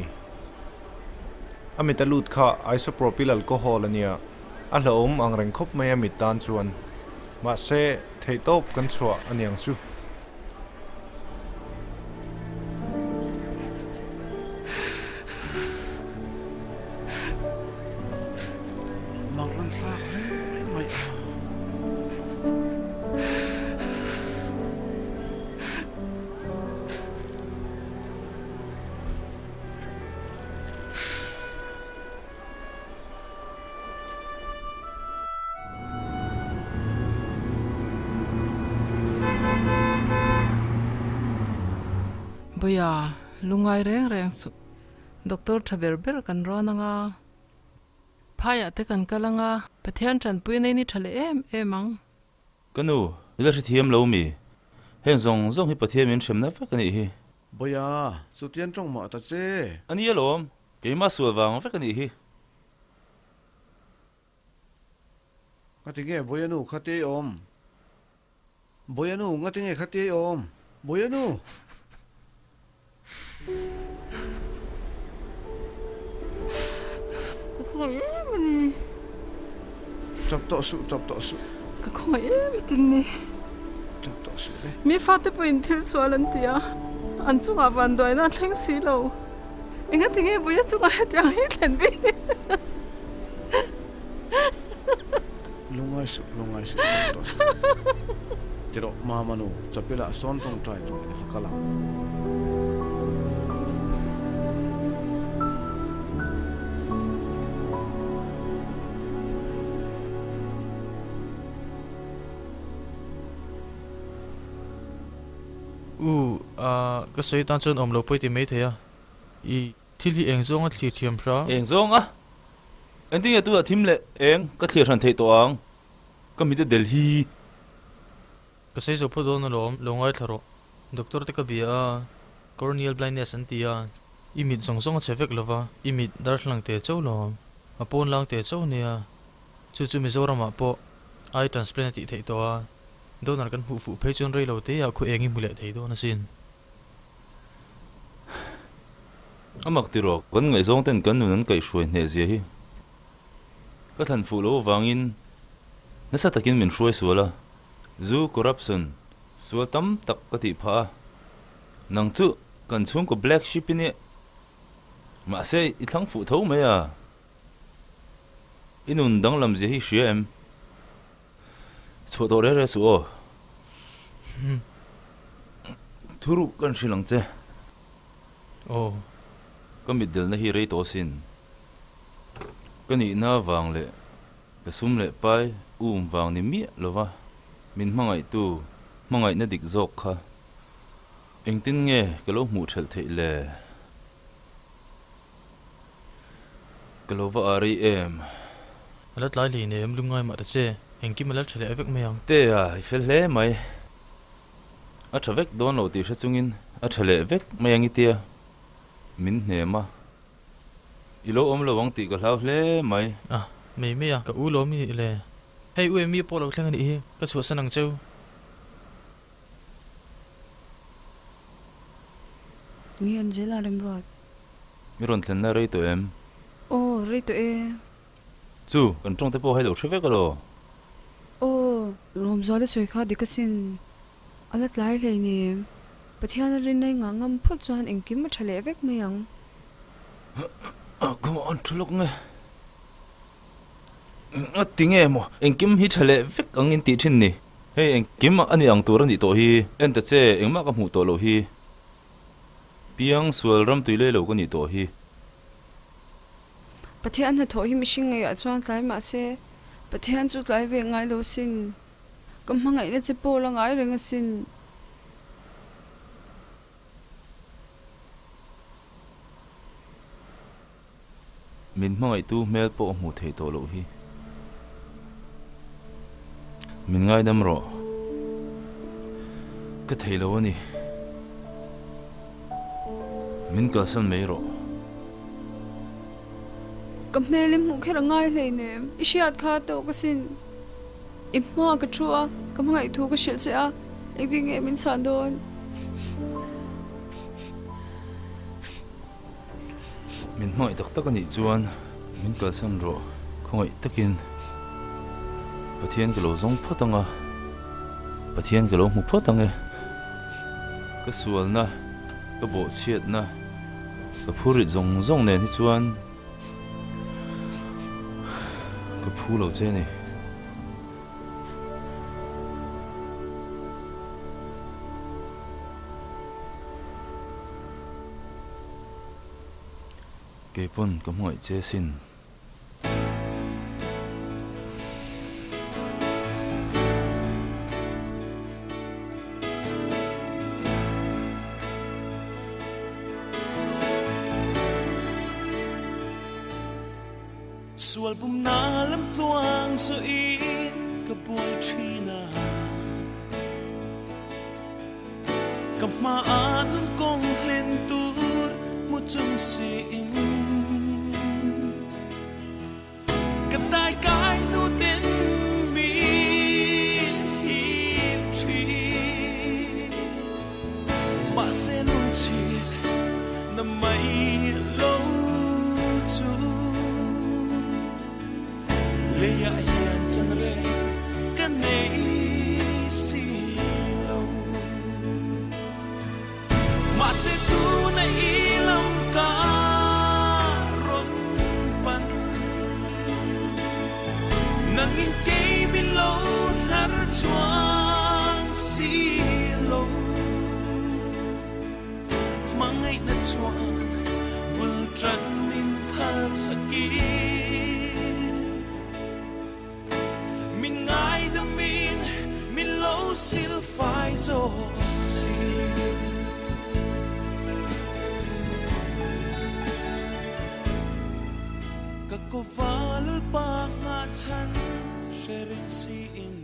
A mit a lut kha isopropyl alcohol a nia. A hlauhawm ang reng khawp mai a mit tan chuan. Mahse, theihtawp kan chhuah aniang chu. Mang an thlak hle mai a. Bawia, lungai reng reng suh. Doctor tha ber ber kan rawn anga, phaiah te kan kal anga, Pathian tanpui nei ni tha leh em em ang. Ka nu, i la hrethiam lo mi? Heng zawng zawng hi Pathian min hremna vek a nih hi. Bawia, chutian tawng mah ta che. A ni alawm, keimah sual vang vek a nih hi. Ngati nge Bawia nu kha ti awm? Bawia nu ngati nge kha ti awm? Bawia nu! Ka khawngaih em a ni. Tap tawh suh, tap tawh suh. Ka khawngaih em a tin ni. Tap tawh suh le. Mi fate pawhin thil sual an ti a, an chungah vanduaina a thleng si lo. Engati nge Bawia chungah hetiang hi thlen bik ni? Lungai suh, lungai suh, tawng tawh suh. Tirawh, Mama nu, chapila sawn tawngtai turin i va kal ang. U, a, ka sawi tan chuan awm lo pawi ti mai thei a. I thil hi eng zawnga thlir thiam hra? Eng zawnga? Engtin nge tunah thim leh eng ka thlir hran theih tawh ang? Ka mit a Delhi. Ka sawi zo phawt dawn alawm, lo ngaithla rawh. Doctor te ka bia a, corneal blindness an ti a, i mit zawng zawng a che vek lova, i mit darthlalang te chauh lawm, a pawn lang te chauh nia. Chu chu Mizoramah pawh eye transplant a tih theih tawh a, donor kan hmuh fuh phei chuan rei lo te ah khaw eng i hmu leh thei dawn asin. A mak ti rawh, kan ngaihzawng ten kan nun an kaihhruai hneh zia hi ka thlan fuh loh avangin nasa takin min hruai sual a, zu corruption sual tam tak ka tih phah a, nang chu kan chhungkaw black sheep i nia, mahse i thlang fuh tho mai a. I nun danglam zia hi hria em? Chhuah tawh reh reh suh aw. Thuruk kan hrilh ang che. Aw. Ka mitdelna hi rei tawh asin. Ka nihna vang leh ka sum leh pai um vang ni miah lova min hmangaihtu hmangaihna dik zawk kha engtin nge ka lo hmuh thelh theih le? Ka lo va a rei em? A la tlai hlei nem, lungngai mah ta che, engkim a la tha leh vek mai ang. Te a, i fel hle mai. A tha vek dawn lo tih hre chungin a tha leh vek mai ang i tia. Min hnem a. I lo awm lo ang tih ka hlau hle mai. A, mei mei a, ka u lawm i nih le. Hei u Amy pawh lo thleng a nih hi, ka chhuahsan ang cheu. Nge Angela Remruat? I rawn thlenna rei tawh em? Aw, rei tawh e. Chu, kan tawng te pawh hei lo hre vek elaw? Aw, Lawmzuala sawi kha dik asin. A la tlai hlei ni. Pathian a rinna i ngah ngam phawt chuan engkim a tha leh vek mai ang. Ka mah an thu lawk nge. A ti nge maw? Engkim hi tha leh vek ang in tih thin ni. Hei engkim a ni ang tur a nih tawh hi. En ta che, engmah ka hmuh tawh loh hi. Piang sual ram tui lei lo ka nih tawh hi. Pathian hnathawh hi mihring ngeiah chuan tlai mah se, Pathian chu tlai ve ngai lo sin. Ka hmangaihna che pawh la ngai reng asin. Min hmangaihtu hmel pawh hmuh theih tawh loh hi. Min ngaidam rawh. Ka thei lo a ni. Min kalsan mai rawh. Ka hmel i hmuh kher a ngai hleinem. I hriat kha tawk asin. I hma ka thu a, ka hmangaih thu ka hrilh che a, engtin nge min chhan dawn? Min hmangaih tak tak a nih chuan min kalsan rawh khawngaih takin Pathian ka lo zawng phawt ang a, Pathian ka lo hmu phawt ang e. Ka sualna, ka bawhchhiatna, ka phurrit zawng zawng nen hi chuan ka phu lo che a ni. Kei pawn ka hmangaih che sin. Sual pumna lam tluang zawhin ka buai thin a. Ka hmaah nun kawng hlen tur hmu chung siin ka tai kai hnu ten min hip thin. Mahse lungchhir na mai lo chu leiah hian chan reng ka nei si lo. Mahse tuna i lam ka rawn pan, nangin kei min lo hnar chuang si lo. Hmangaihna chuan bul tan min phal sakin min ngaidamin min lo sil fai zawk si. Khawval pa nga chan hre reng siin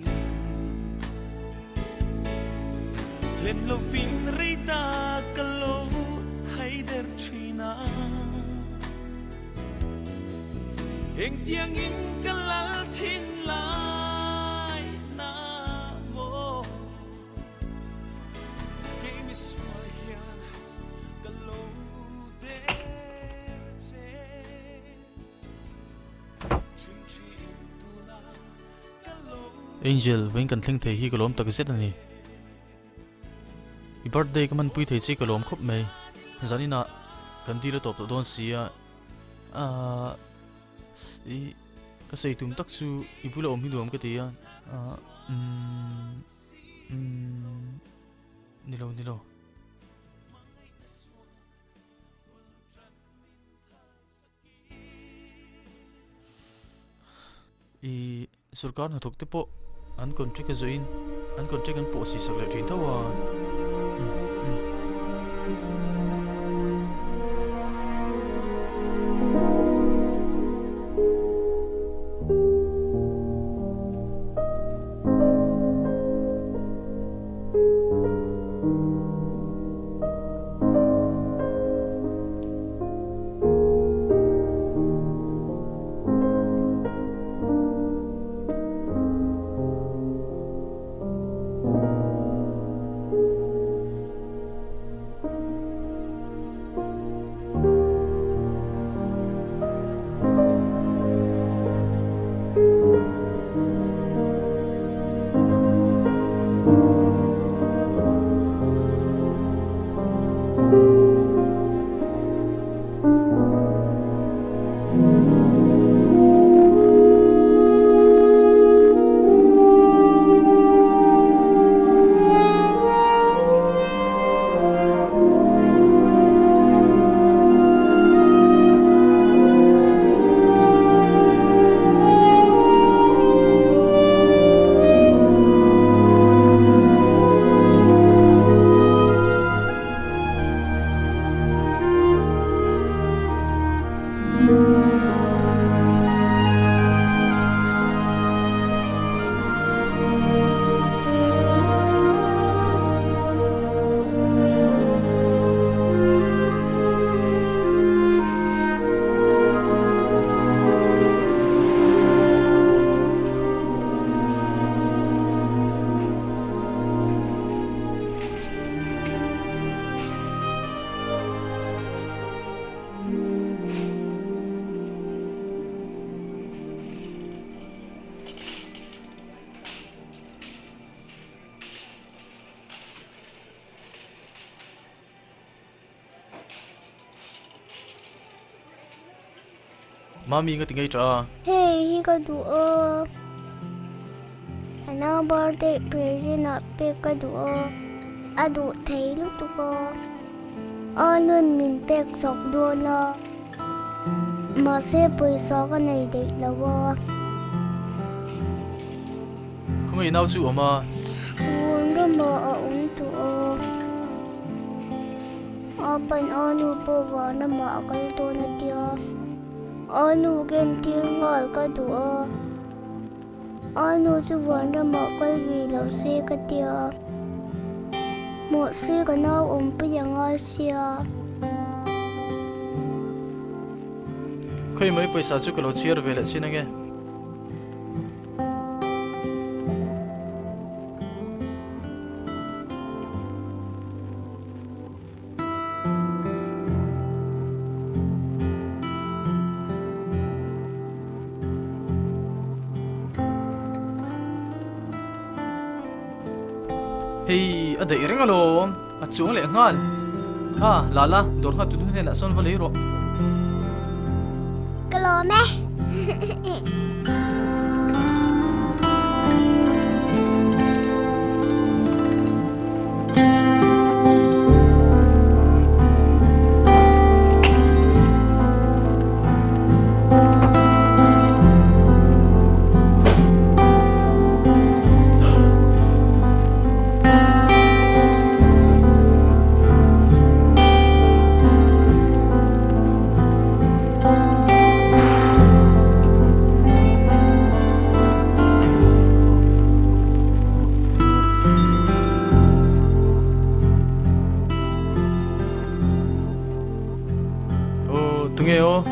Len lovin rei ta ka lo hai der thina Eng tiang in ka lal thin lai na mo Ke mi sual hian ka lo der che Ching chi in tu na ka lo Angel vein kan thleng thei hi ka lawm tak zet ani I birthday ka man pui thei che ka lawm khawp mai zanina kan dil a tawp tawh dawn si a ah i ka sei tum tak chu i bula awm hi nuam ka ti a ah umm umm nilo nilo. I sorkar hnathawk te pawh an contract a zawhin an contract an pawh si sak leh thin tho a. Mami nga tingay cha. Hey, hi ka du o. Ana birthday present a pe ka du o. A du thei lu tu ko. Anun min pek sok do na. Ma se paisa ka nei dei lawa. Kung ay nau chu oma. Un ro ma a un tu o. Apan anu po wa na ma akal to na tia. Anu gen tir ngal ka du a. Anu chu wan ra ma kal vi lo se ka tia. Mo se ka na om pe yang a sia. Khoi mai paisa chu ka lo chiar ve la chin ange. Hei, a daih reng alawm, a chuang leh nghal. Kha, Lala, dawr nghat tunu hnenah sawn va lei rawh. Ka lawm e. Tunge aw?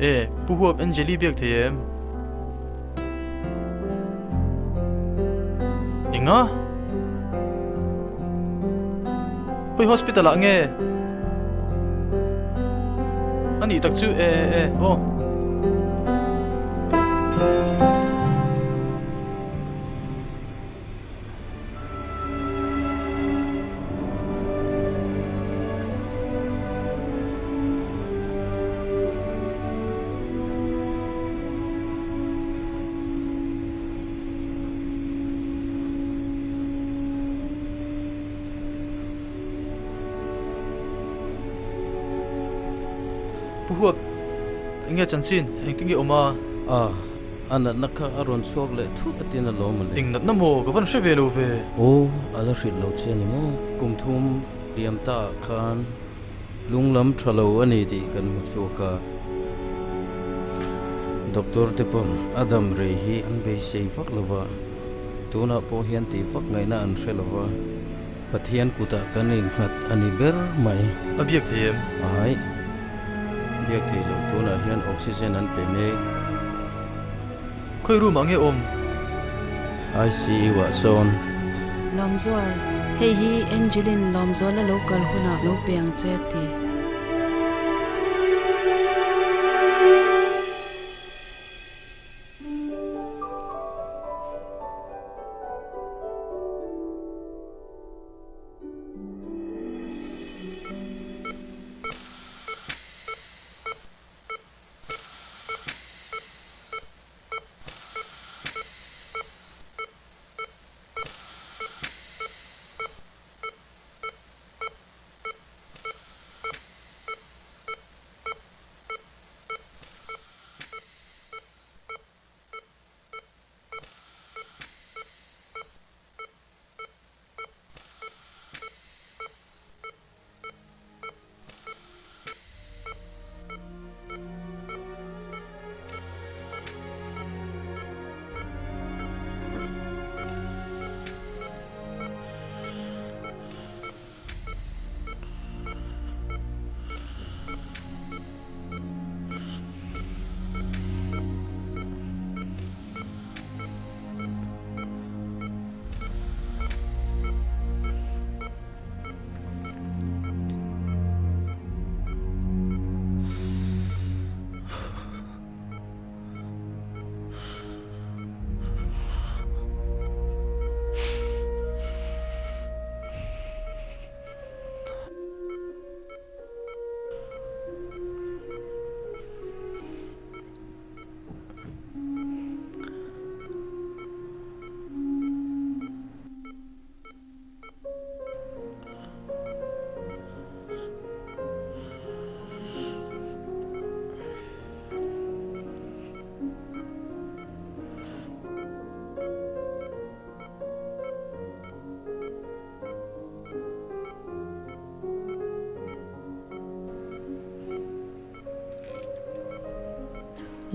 E, Pu Huap Angeli biak thei em? Enga? Hawi hospital ah nge? A nih tak chu e e aw. Pu Huap, enge chanchin, engtin nge awm a? A, a natna kha a rawn chhuak leh thut a tin alawm a le. Eng natna maw? Ka van hre ve lo ve. Aw, a la hrilh lo che a ni maw? Kum thum liam ta ah khan lunglam tha lo a ni tih kan hmu chhuak a. Doctor te pawn a dam rei hi an beisei vak lo va, tunah pawh hian tih vak ngaihna an hre lo va, Pathian kutah kan innghat a ni ber mai. A biak thei em? Aih, biak thei lo. Tunah hian oxygen an pe mek. Khawi room ah nge awm? ICU ah sawn. Lawmzual, hei hi Angelin Lawmzuala lo kal hunah lo pe ang che a ti.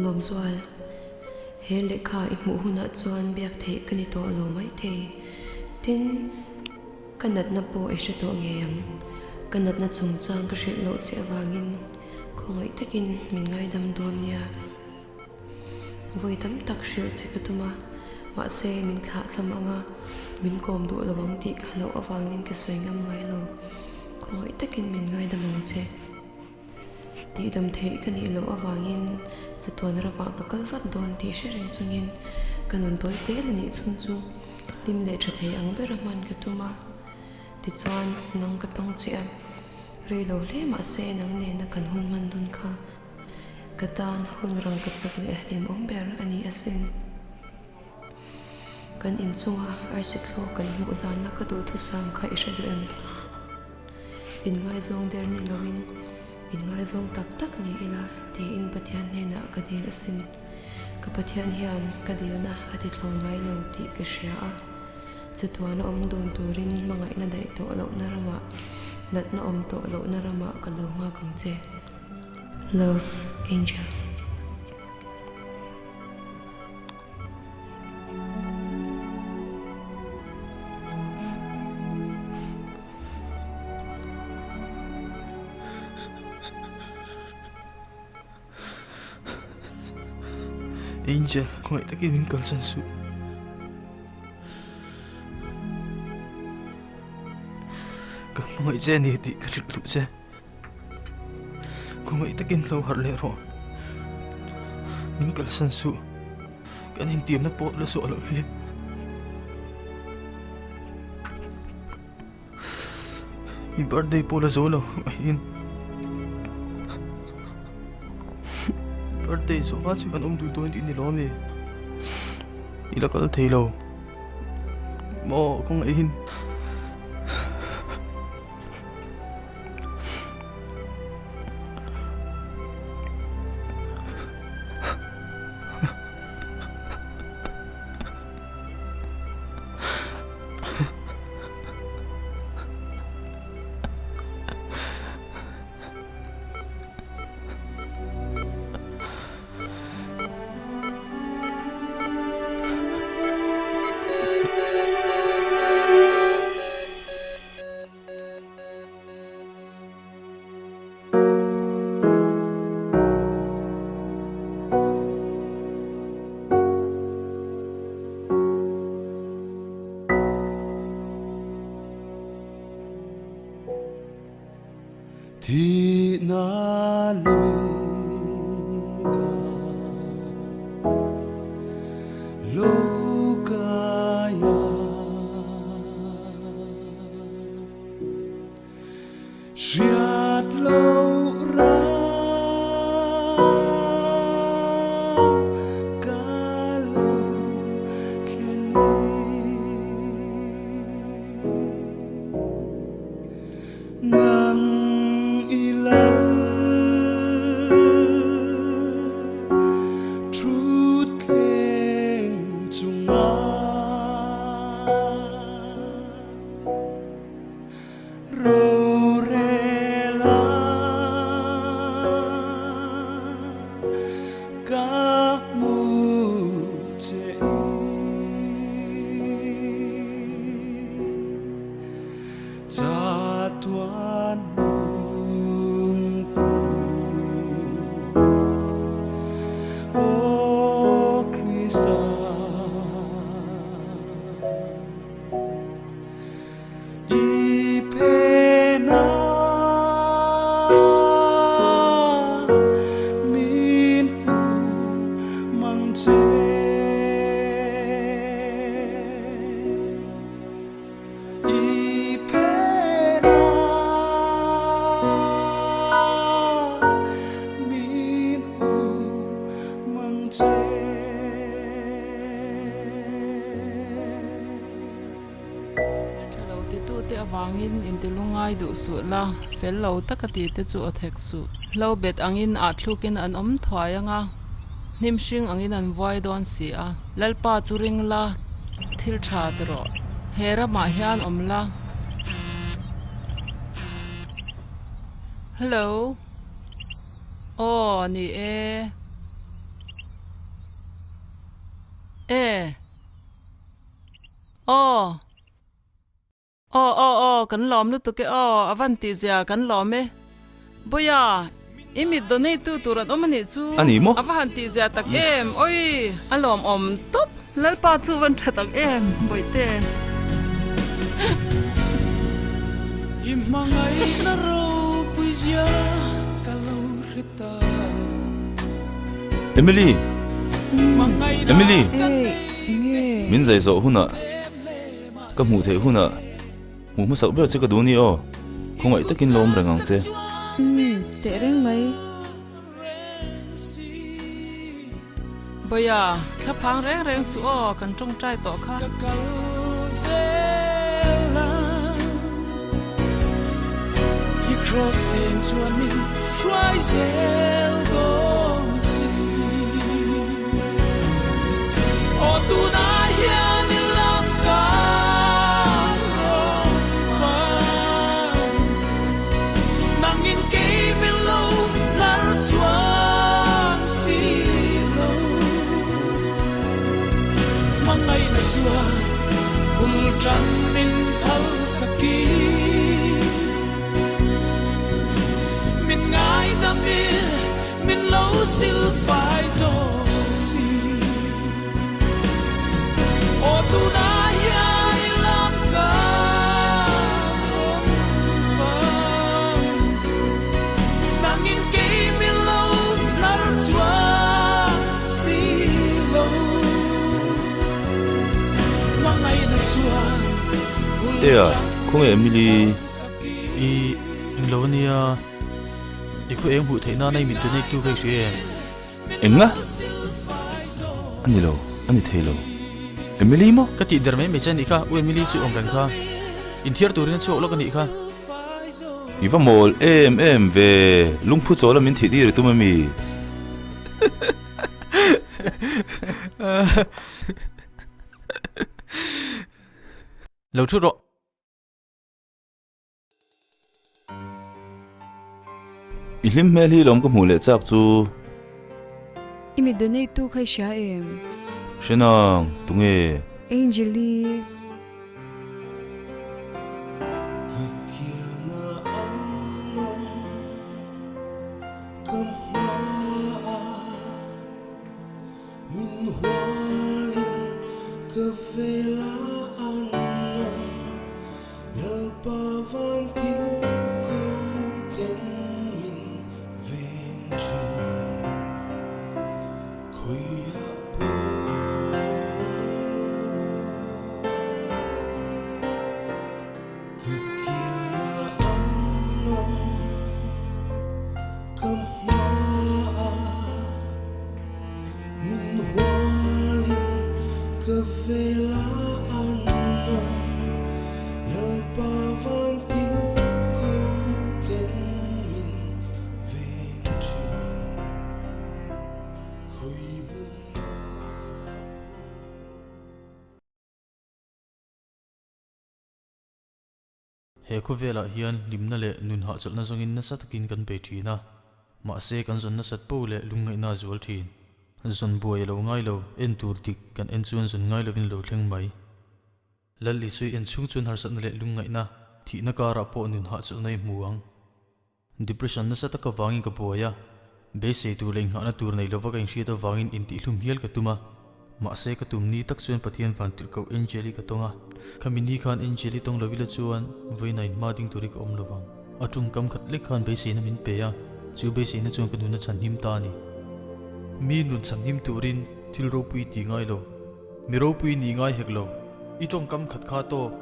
Lawmzual, he lehkha i hmuh hunah chuan biak theih ka ni tawh lo maithei. Tin, ka natna pawh i hre tawh ngei ang. Ka natna chungchang ka hrilh loh che avangin khawngaih takin min ngaidam dawn nia. Vawi tam tak hrilh che ka tum a, mahse min thlah thlam ang a, min kawm duh lo ang tih ka hlauh avangin ka sawi ngam ngai lo. Khawngaih takin min ngaidam ang che. Tihdam theih ka nih loh avangin chatuan ramah ka kal vat dawn tih hre reng chungin ka nun tawi tel a nih chhung chu hlim leh tha thei ang bera hman ka tum a. Tichuan, nang ka tawng che a, rei lo hle mahse nang nena kan hun hman dun kha ka tan hun rang ka chak leh hlimawm ber a ni asin. Kan inchunga arsi thlawk kan hmuh zanna ka duhthusam kha i hre duh em? Inngaizawng der ni loin inngaizawng tak tak ni ila tiin Pathian hnenah ka dil asin. Ka Pathian hian ka dilna a ti thlawn ngai lo tih ka hria a. Chatuana awm dun turin hmangaihna daih tawh lohna ramah, natna awm tawh lohna ramah ka lo nghak ang che. Love, Angel. Angel, khawngaih takin min kalsan suh. Ka hmangaih che a ni tih ka hrilh duh che. Khawngaih takin hlo harh leh rawh. Min kalsan suh. Kan intiamna pawh la zawh loh hi. I birthday pawh la zo lo ahin. Birthday zawh hma chu kan awm dun dawn tih ni lo ami. I la kal thei lo. Maw kawngaihin. Thihna lui ka lo kai a. Hriat loh ram ka lo thlen i. Nang i lal thutthleng chungah. Rorela ka hmu che i chatuan lungpui Aw Krista. I phena min hu mang che. I phena min hu mang che. Tha lo titute avangin intilungai duh suh la, fel lo taka tite chu aw thek suh. Hlo bet angin ah thlukin an awm thuai anga, hnim hring angin an vuai dawn si a. Lalpa chu ring la, thil tha ti rawh. He ramah hian awm la. Hello. Aw, ni e. E. Aw! Aw aw aw kan lawm lutuk e aw a van tih zia kan lawm e. Boya, i mit donate tu tur an awm a nih chu. A ni maw? A va han tih zia tak em oi! A lawm awm tawp. Lalpa chu van tha tak em Bawihte. I hmangaihna ropui zia ka lo hre ta. Emily! Emily! Min zai zawh hunah ka hmuh theih hunah hmuh hmasak ber che ka duh a ni aw. Khawngaih takin lo awm reng ang che. Umm, teh reng mai. Bawia, thla phang reng reng suh aw, kan tawngtai tawh kha. Ka kal zel a, i cross eng chuan min hruai zel dawn si. Aw tunah hian i lam ka rawn pan, nangin kei min lo lar chuan si lo. Hmangaihna chuan bul tan min phal saki. Min ngaidam in min lo sil fai zawk si. Tunah hian i lam ka rawn pan. Nangin kei min lo hnar chuan si lo. Hmangaihna chuan hul Tea, chang khawnge Emily? I englo ania, i khaw eng hmuh theih nana i mit donate tu ka i hria em? Engla? A ni lo, a ni thei lo. Emily maw? Ka tih der mai mai che a nih kha, U Emily chu awm reng kha. Inthiar turin a chhuak lawk a nih kha. I va mawl em em ve, lungphu chawla min thih tir i tum ami? Lo thu rawh. I hlim hmel hi lawm ka hmuh leh chak chu. I mi donate tu kha i hria em? Hre nang, tunge? Angeli. He khawvelah hian hlimna leh nun hahchawlhna zawngin nasa takin kan bei thin a, mahse kan zawn nasat po leh lungngaihna a zual thin. Zawn buai a lo ngai lo, en tur dik kan en chuan zawn ngai lovin a lo thleng mai. Lal Isui en chhung chuan harsatna leh lungngaihna, thihna karah pawh nun hahchawlhna i hmu ang. Depression nasa tak avangin ka buai a, beisei tur leh inghahna tur nei lova ka inhriat avangin intihlum hial ka tum a. Mahse ka tum ni tak chuan Pathian van tirh koh Angel-i ka tawng a, khami ni khan Angel-i tawng lo ila chuan vawiin a inhma ding turin ka awm lovang. A tawngkam khat lek khan beiseina min pe a, chu beiseina chuan ka nuna chhanhim ta a ni. Mi nun chhanhim turin thil ropui ti ngai lo. Mi ropui ni ngai hek lo. I tawngkam khat kha tawk.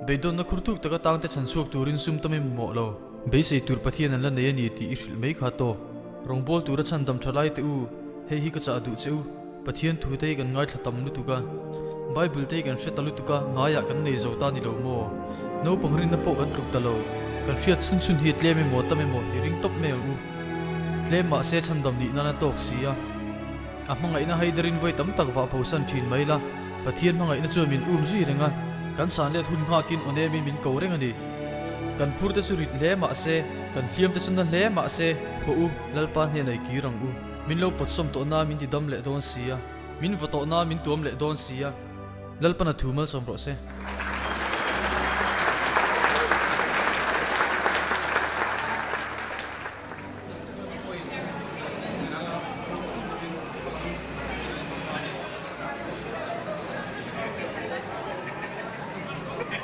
Beidawnna khur tuk taka tangte chhan chhuak turin sum tam i mamawh lo. Beisei tur Pathian an la nei a ni tih i hrilh mai kha tawk. Rawngbâwl tura chhan dam tha lai teh u, hei hi ka chah duh che u. Pathian thu te hi kan ngaithla tam lutuk a. Bible te hi kan hre ta lutuk a, ngaiah kan nei zo ta ni lo maw? Naupang rinna pawh kan tluk ta lo. Kan hriat chhun chhun hi a tlem emaw tam emaw i ring tawp mai ang u. Tlem mahse chhandam nih nan a tawk si a. A hmangaihna haiderin vawi tam tak vah phosan thin mai la, Pathian hmangaihna chuan min um zui reng a, kan san let hun nghakin aw nemin min ko reng a ni. Kan phur te chu rit hle mah se, kan hliam te chu na hle mah se, haw u, Lalpa hnenah i kir ang u. Min lo pawtsawm tawh na min ti dam leh dawn si a, min vaw tawh na min tuam leh dawn si a, Lalpana thu malsawm rawh se.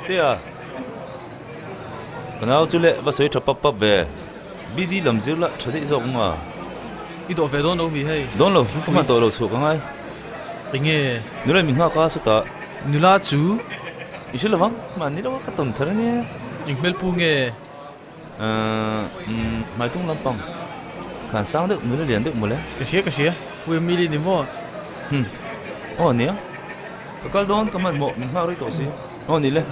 Tea, ka nau chu leh va sawi tha pap pap ve. BD lam zir lah tha daih zawk anga. I dawh ve dawn lo mi hei? Dawn lo, ka hman tawh lo chhuah ka ngai. Enge? Nula in min nghak a sawtah. Nula chu? I hre lovang, mahni lo a ka tawn thar ania. Eng hmelpu nge? Umm hmaitung lampang khan sang deuh nula lian deuh mawle. Ka hria ka hria U Emily ni maw? Umm aw nia ka kal dawn ka hmanhmawh min nghak rei tawh si aw ni le.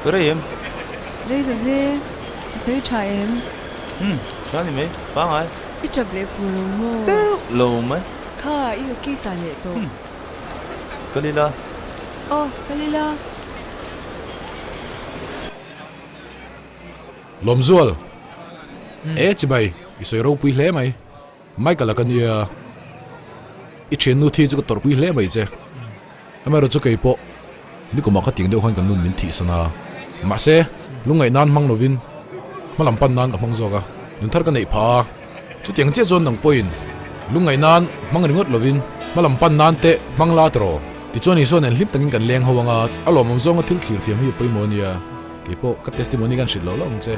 Ka rei em? Rei lo ve, a sawi tha em? Umm, tha ni mai, pangai. I tap leh pur lo maw? Deuh lo mai. Kha, i hockey sa leh tawh. Umm, ka lila. Aw, ka lila. Lawmzual, E chibai, i sawi ropui hle mai. Michael a ka nia, i thiannu thi chu ka tawrhpui hle mai che. Amaherawhchu kei pawh nikumah kha tiang deuh khan kan nun min thihsan a. Mahse, Lungngaih nan hmang lovin hma lam pan nan ka hmang zawk a, nun thar ka neih phah a. Chutiang chiah chuan nang pawhin lungngaih nan hmang ringawt lovin hma lam pan nan teh hmang la tiraw? Tichuan Isua nen hlim takin kan leng ho anga a lawmawm zawnga thil thlir thiam hi a pawimawh a nia. Keipawh ka testimony kan hrilh loh loh ang che.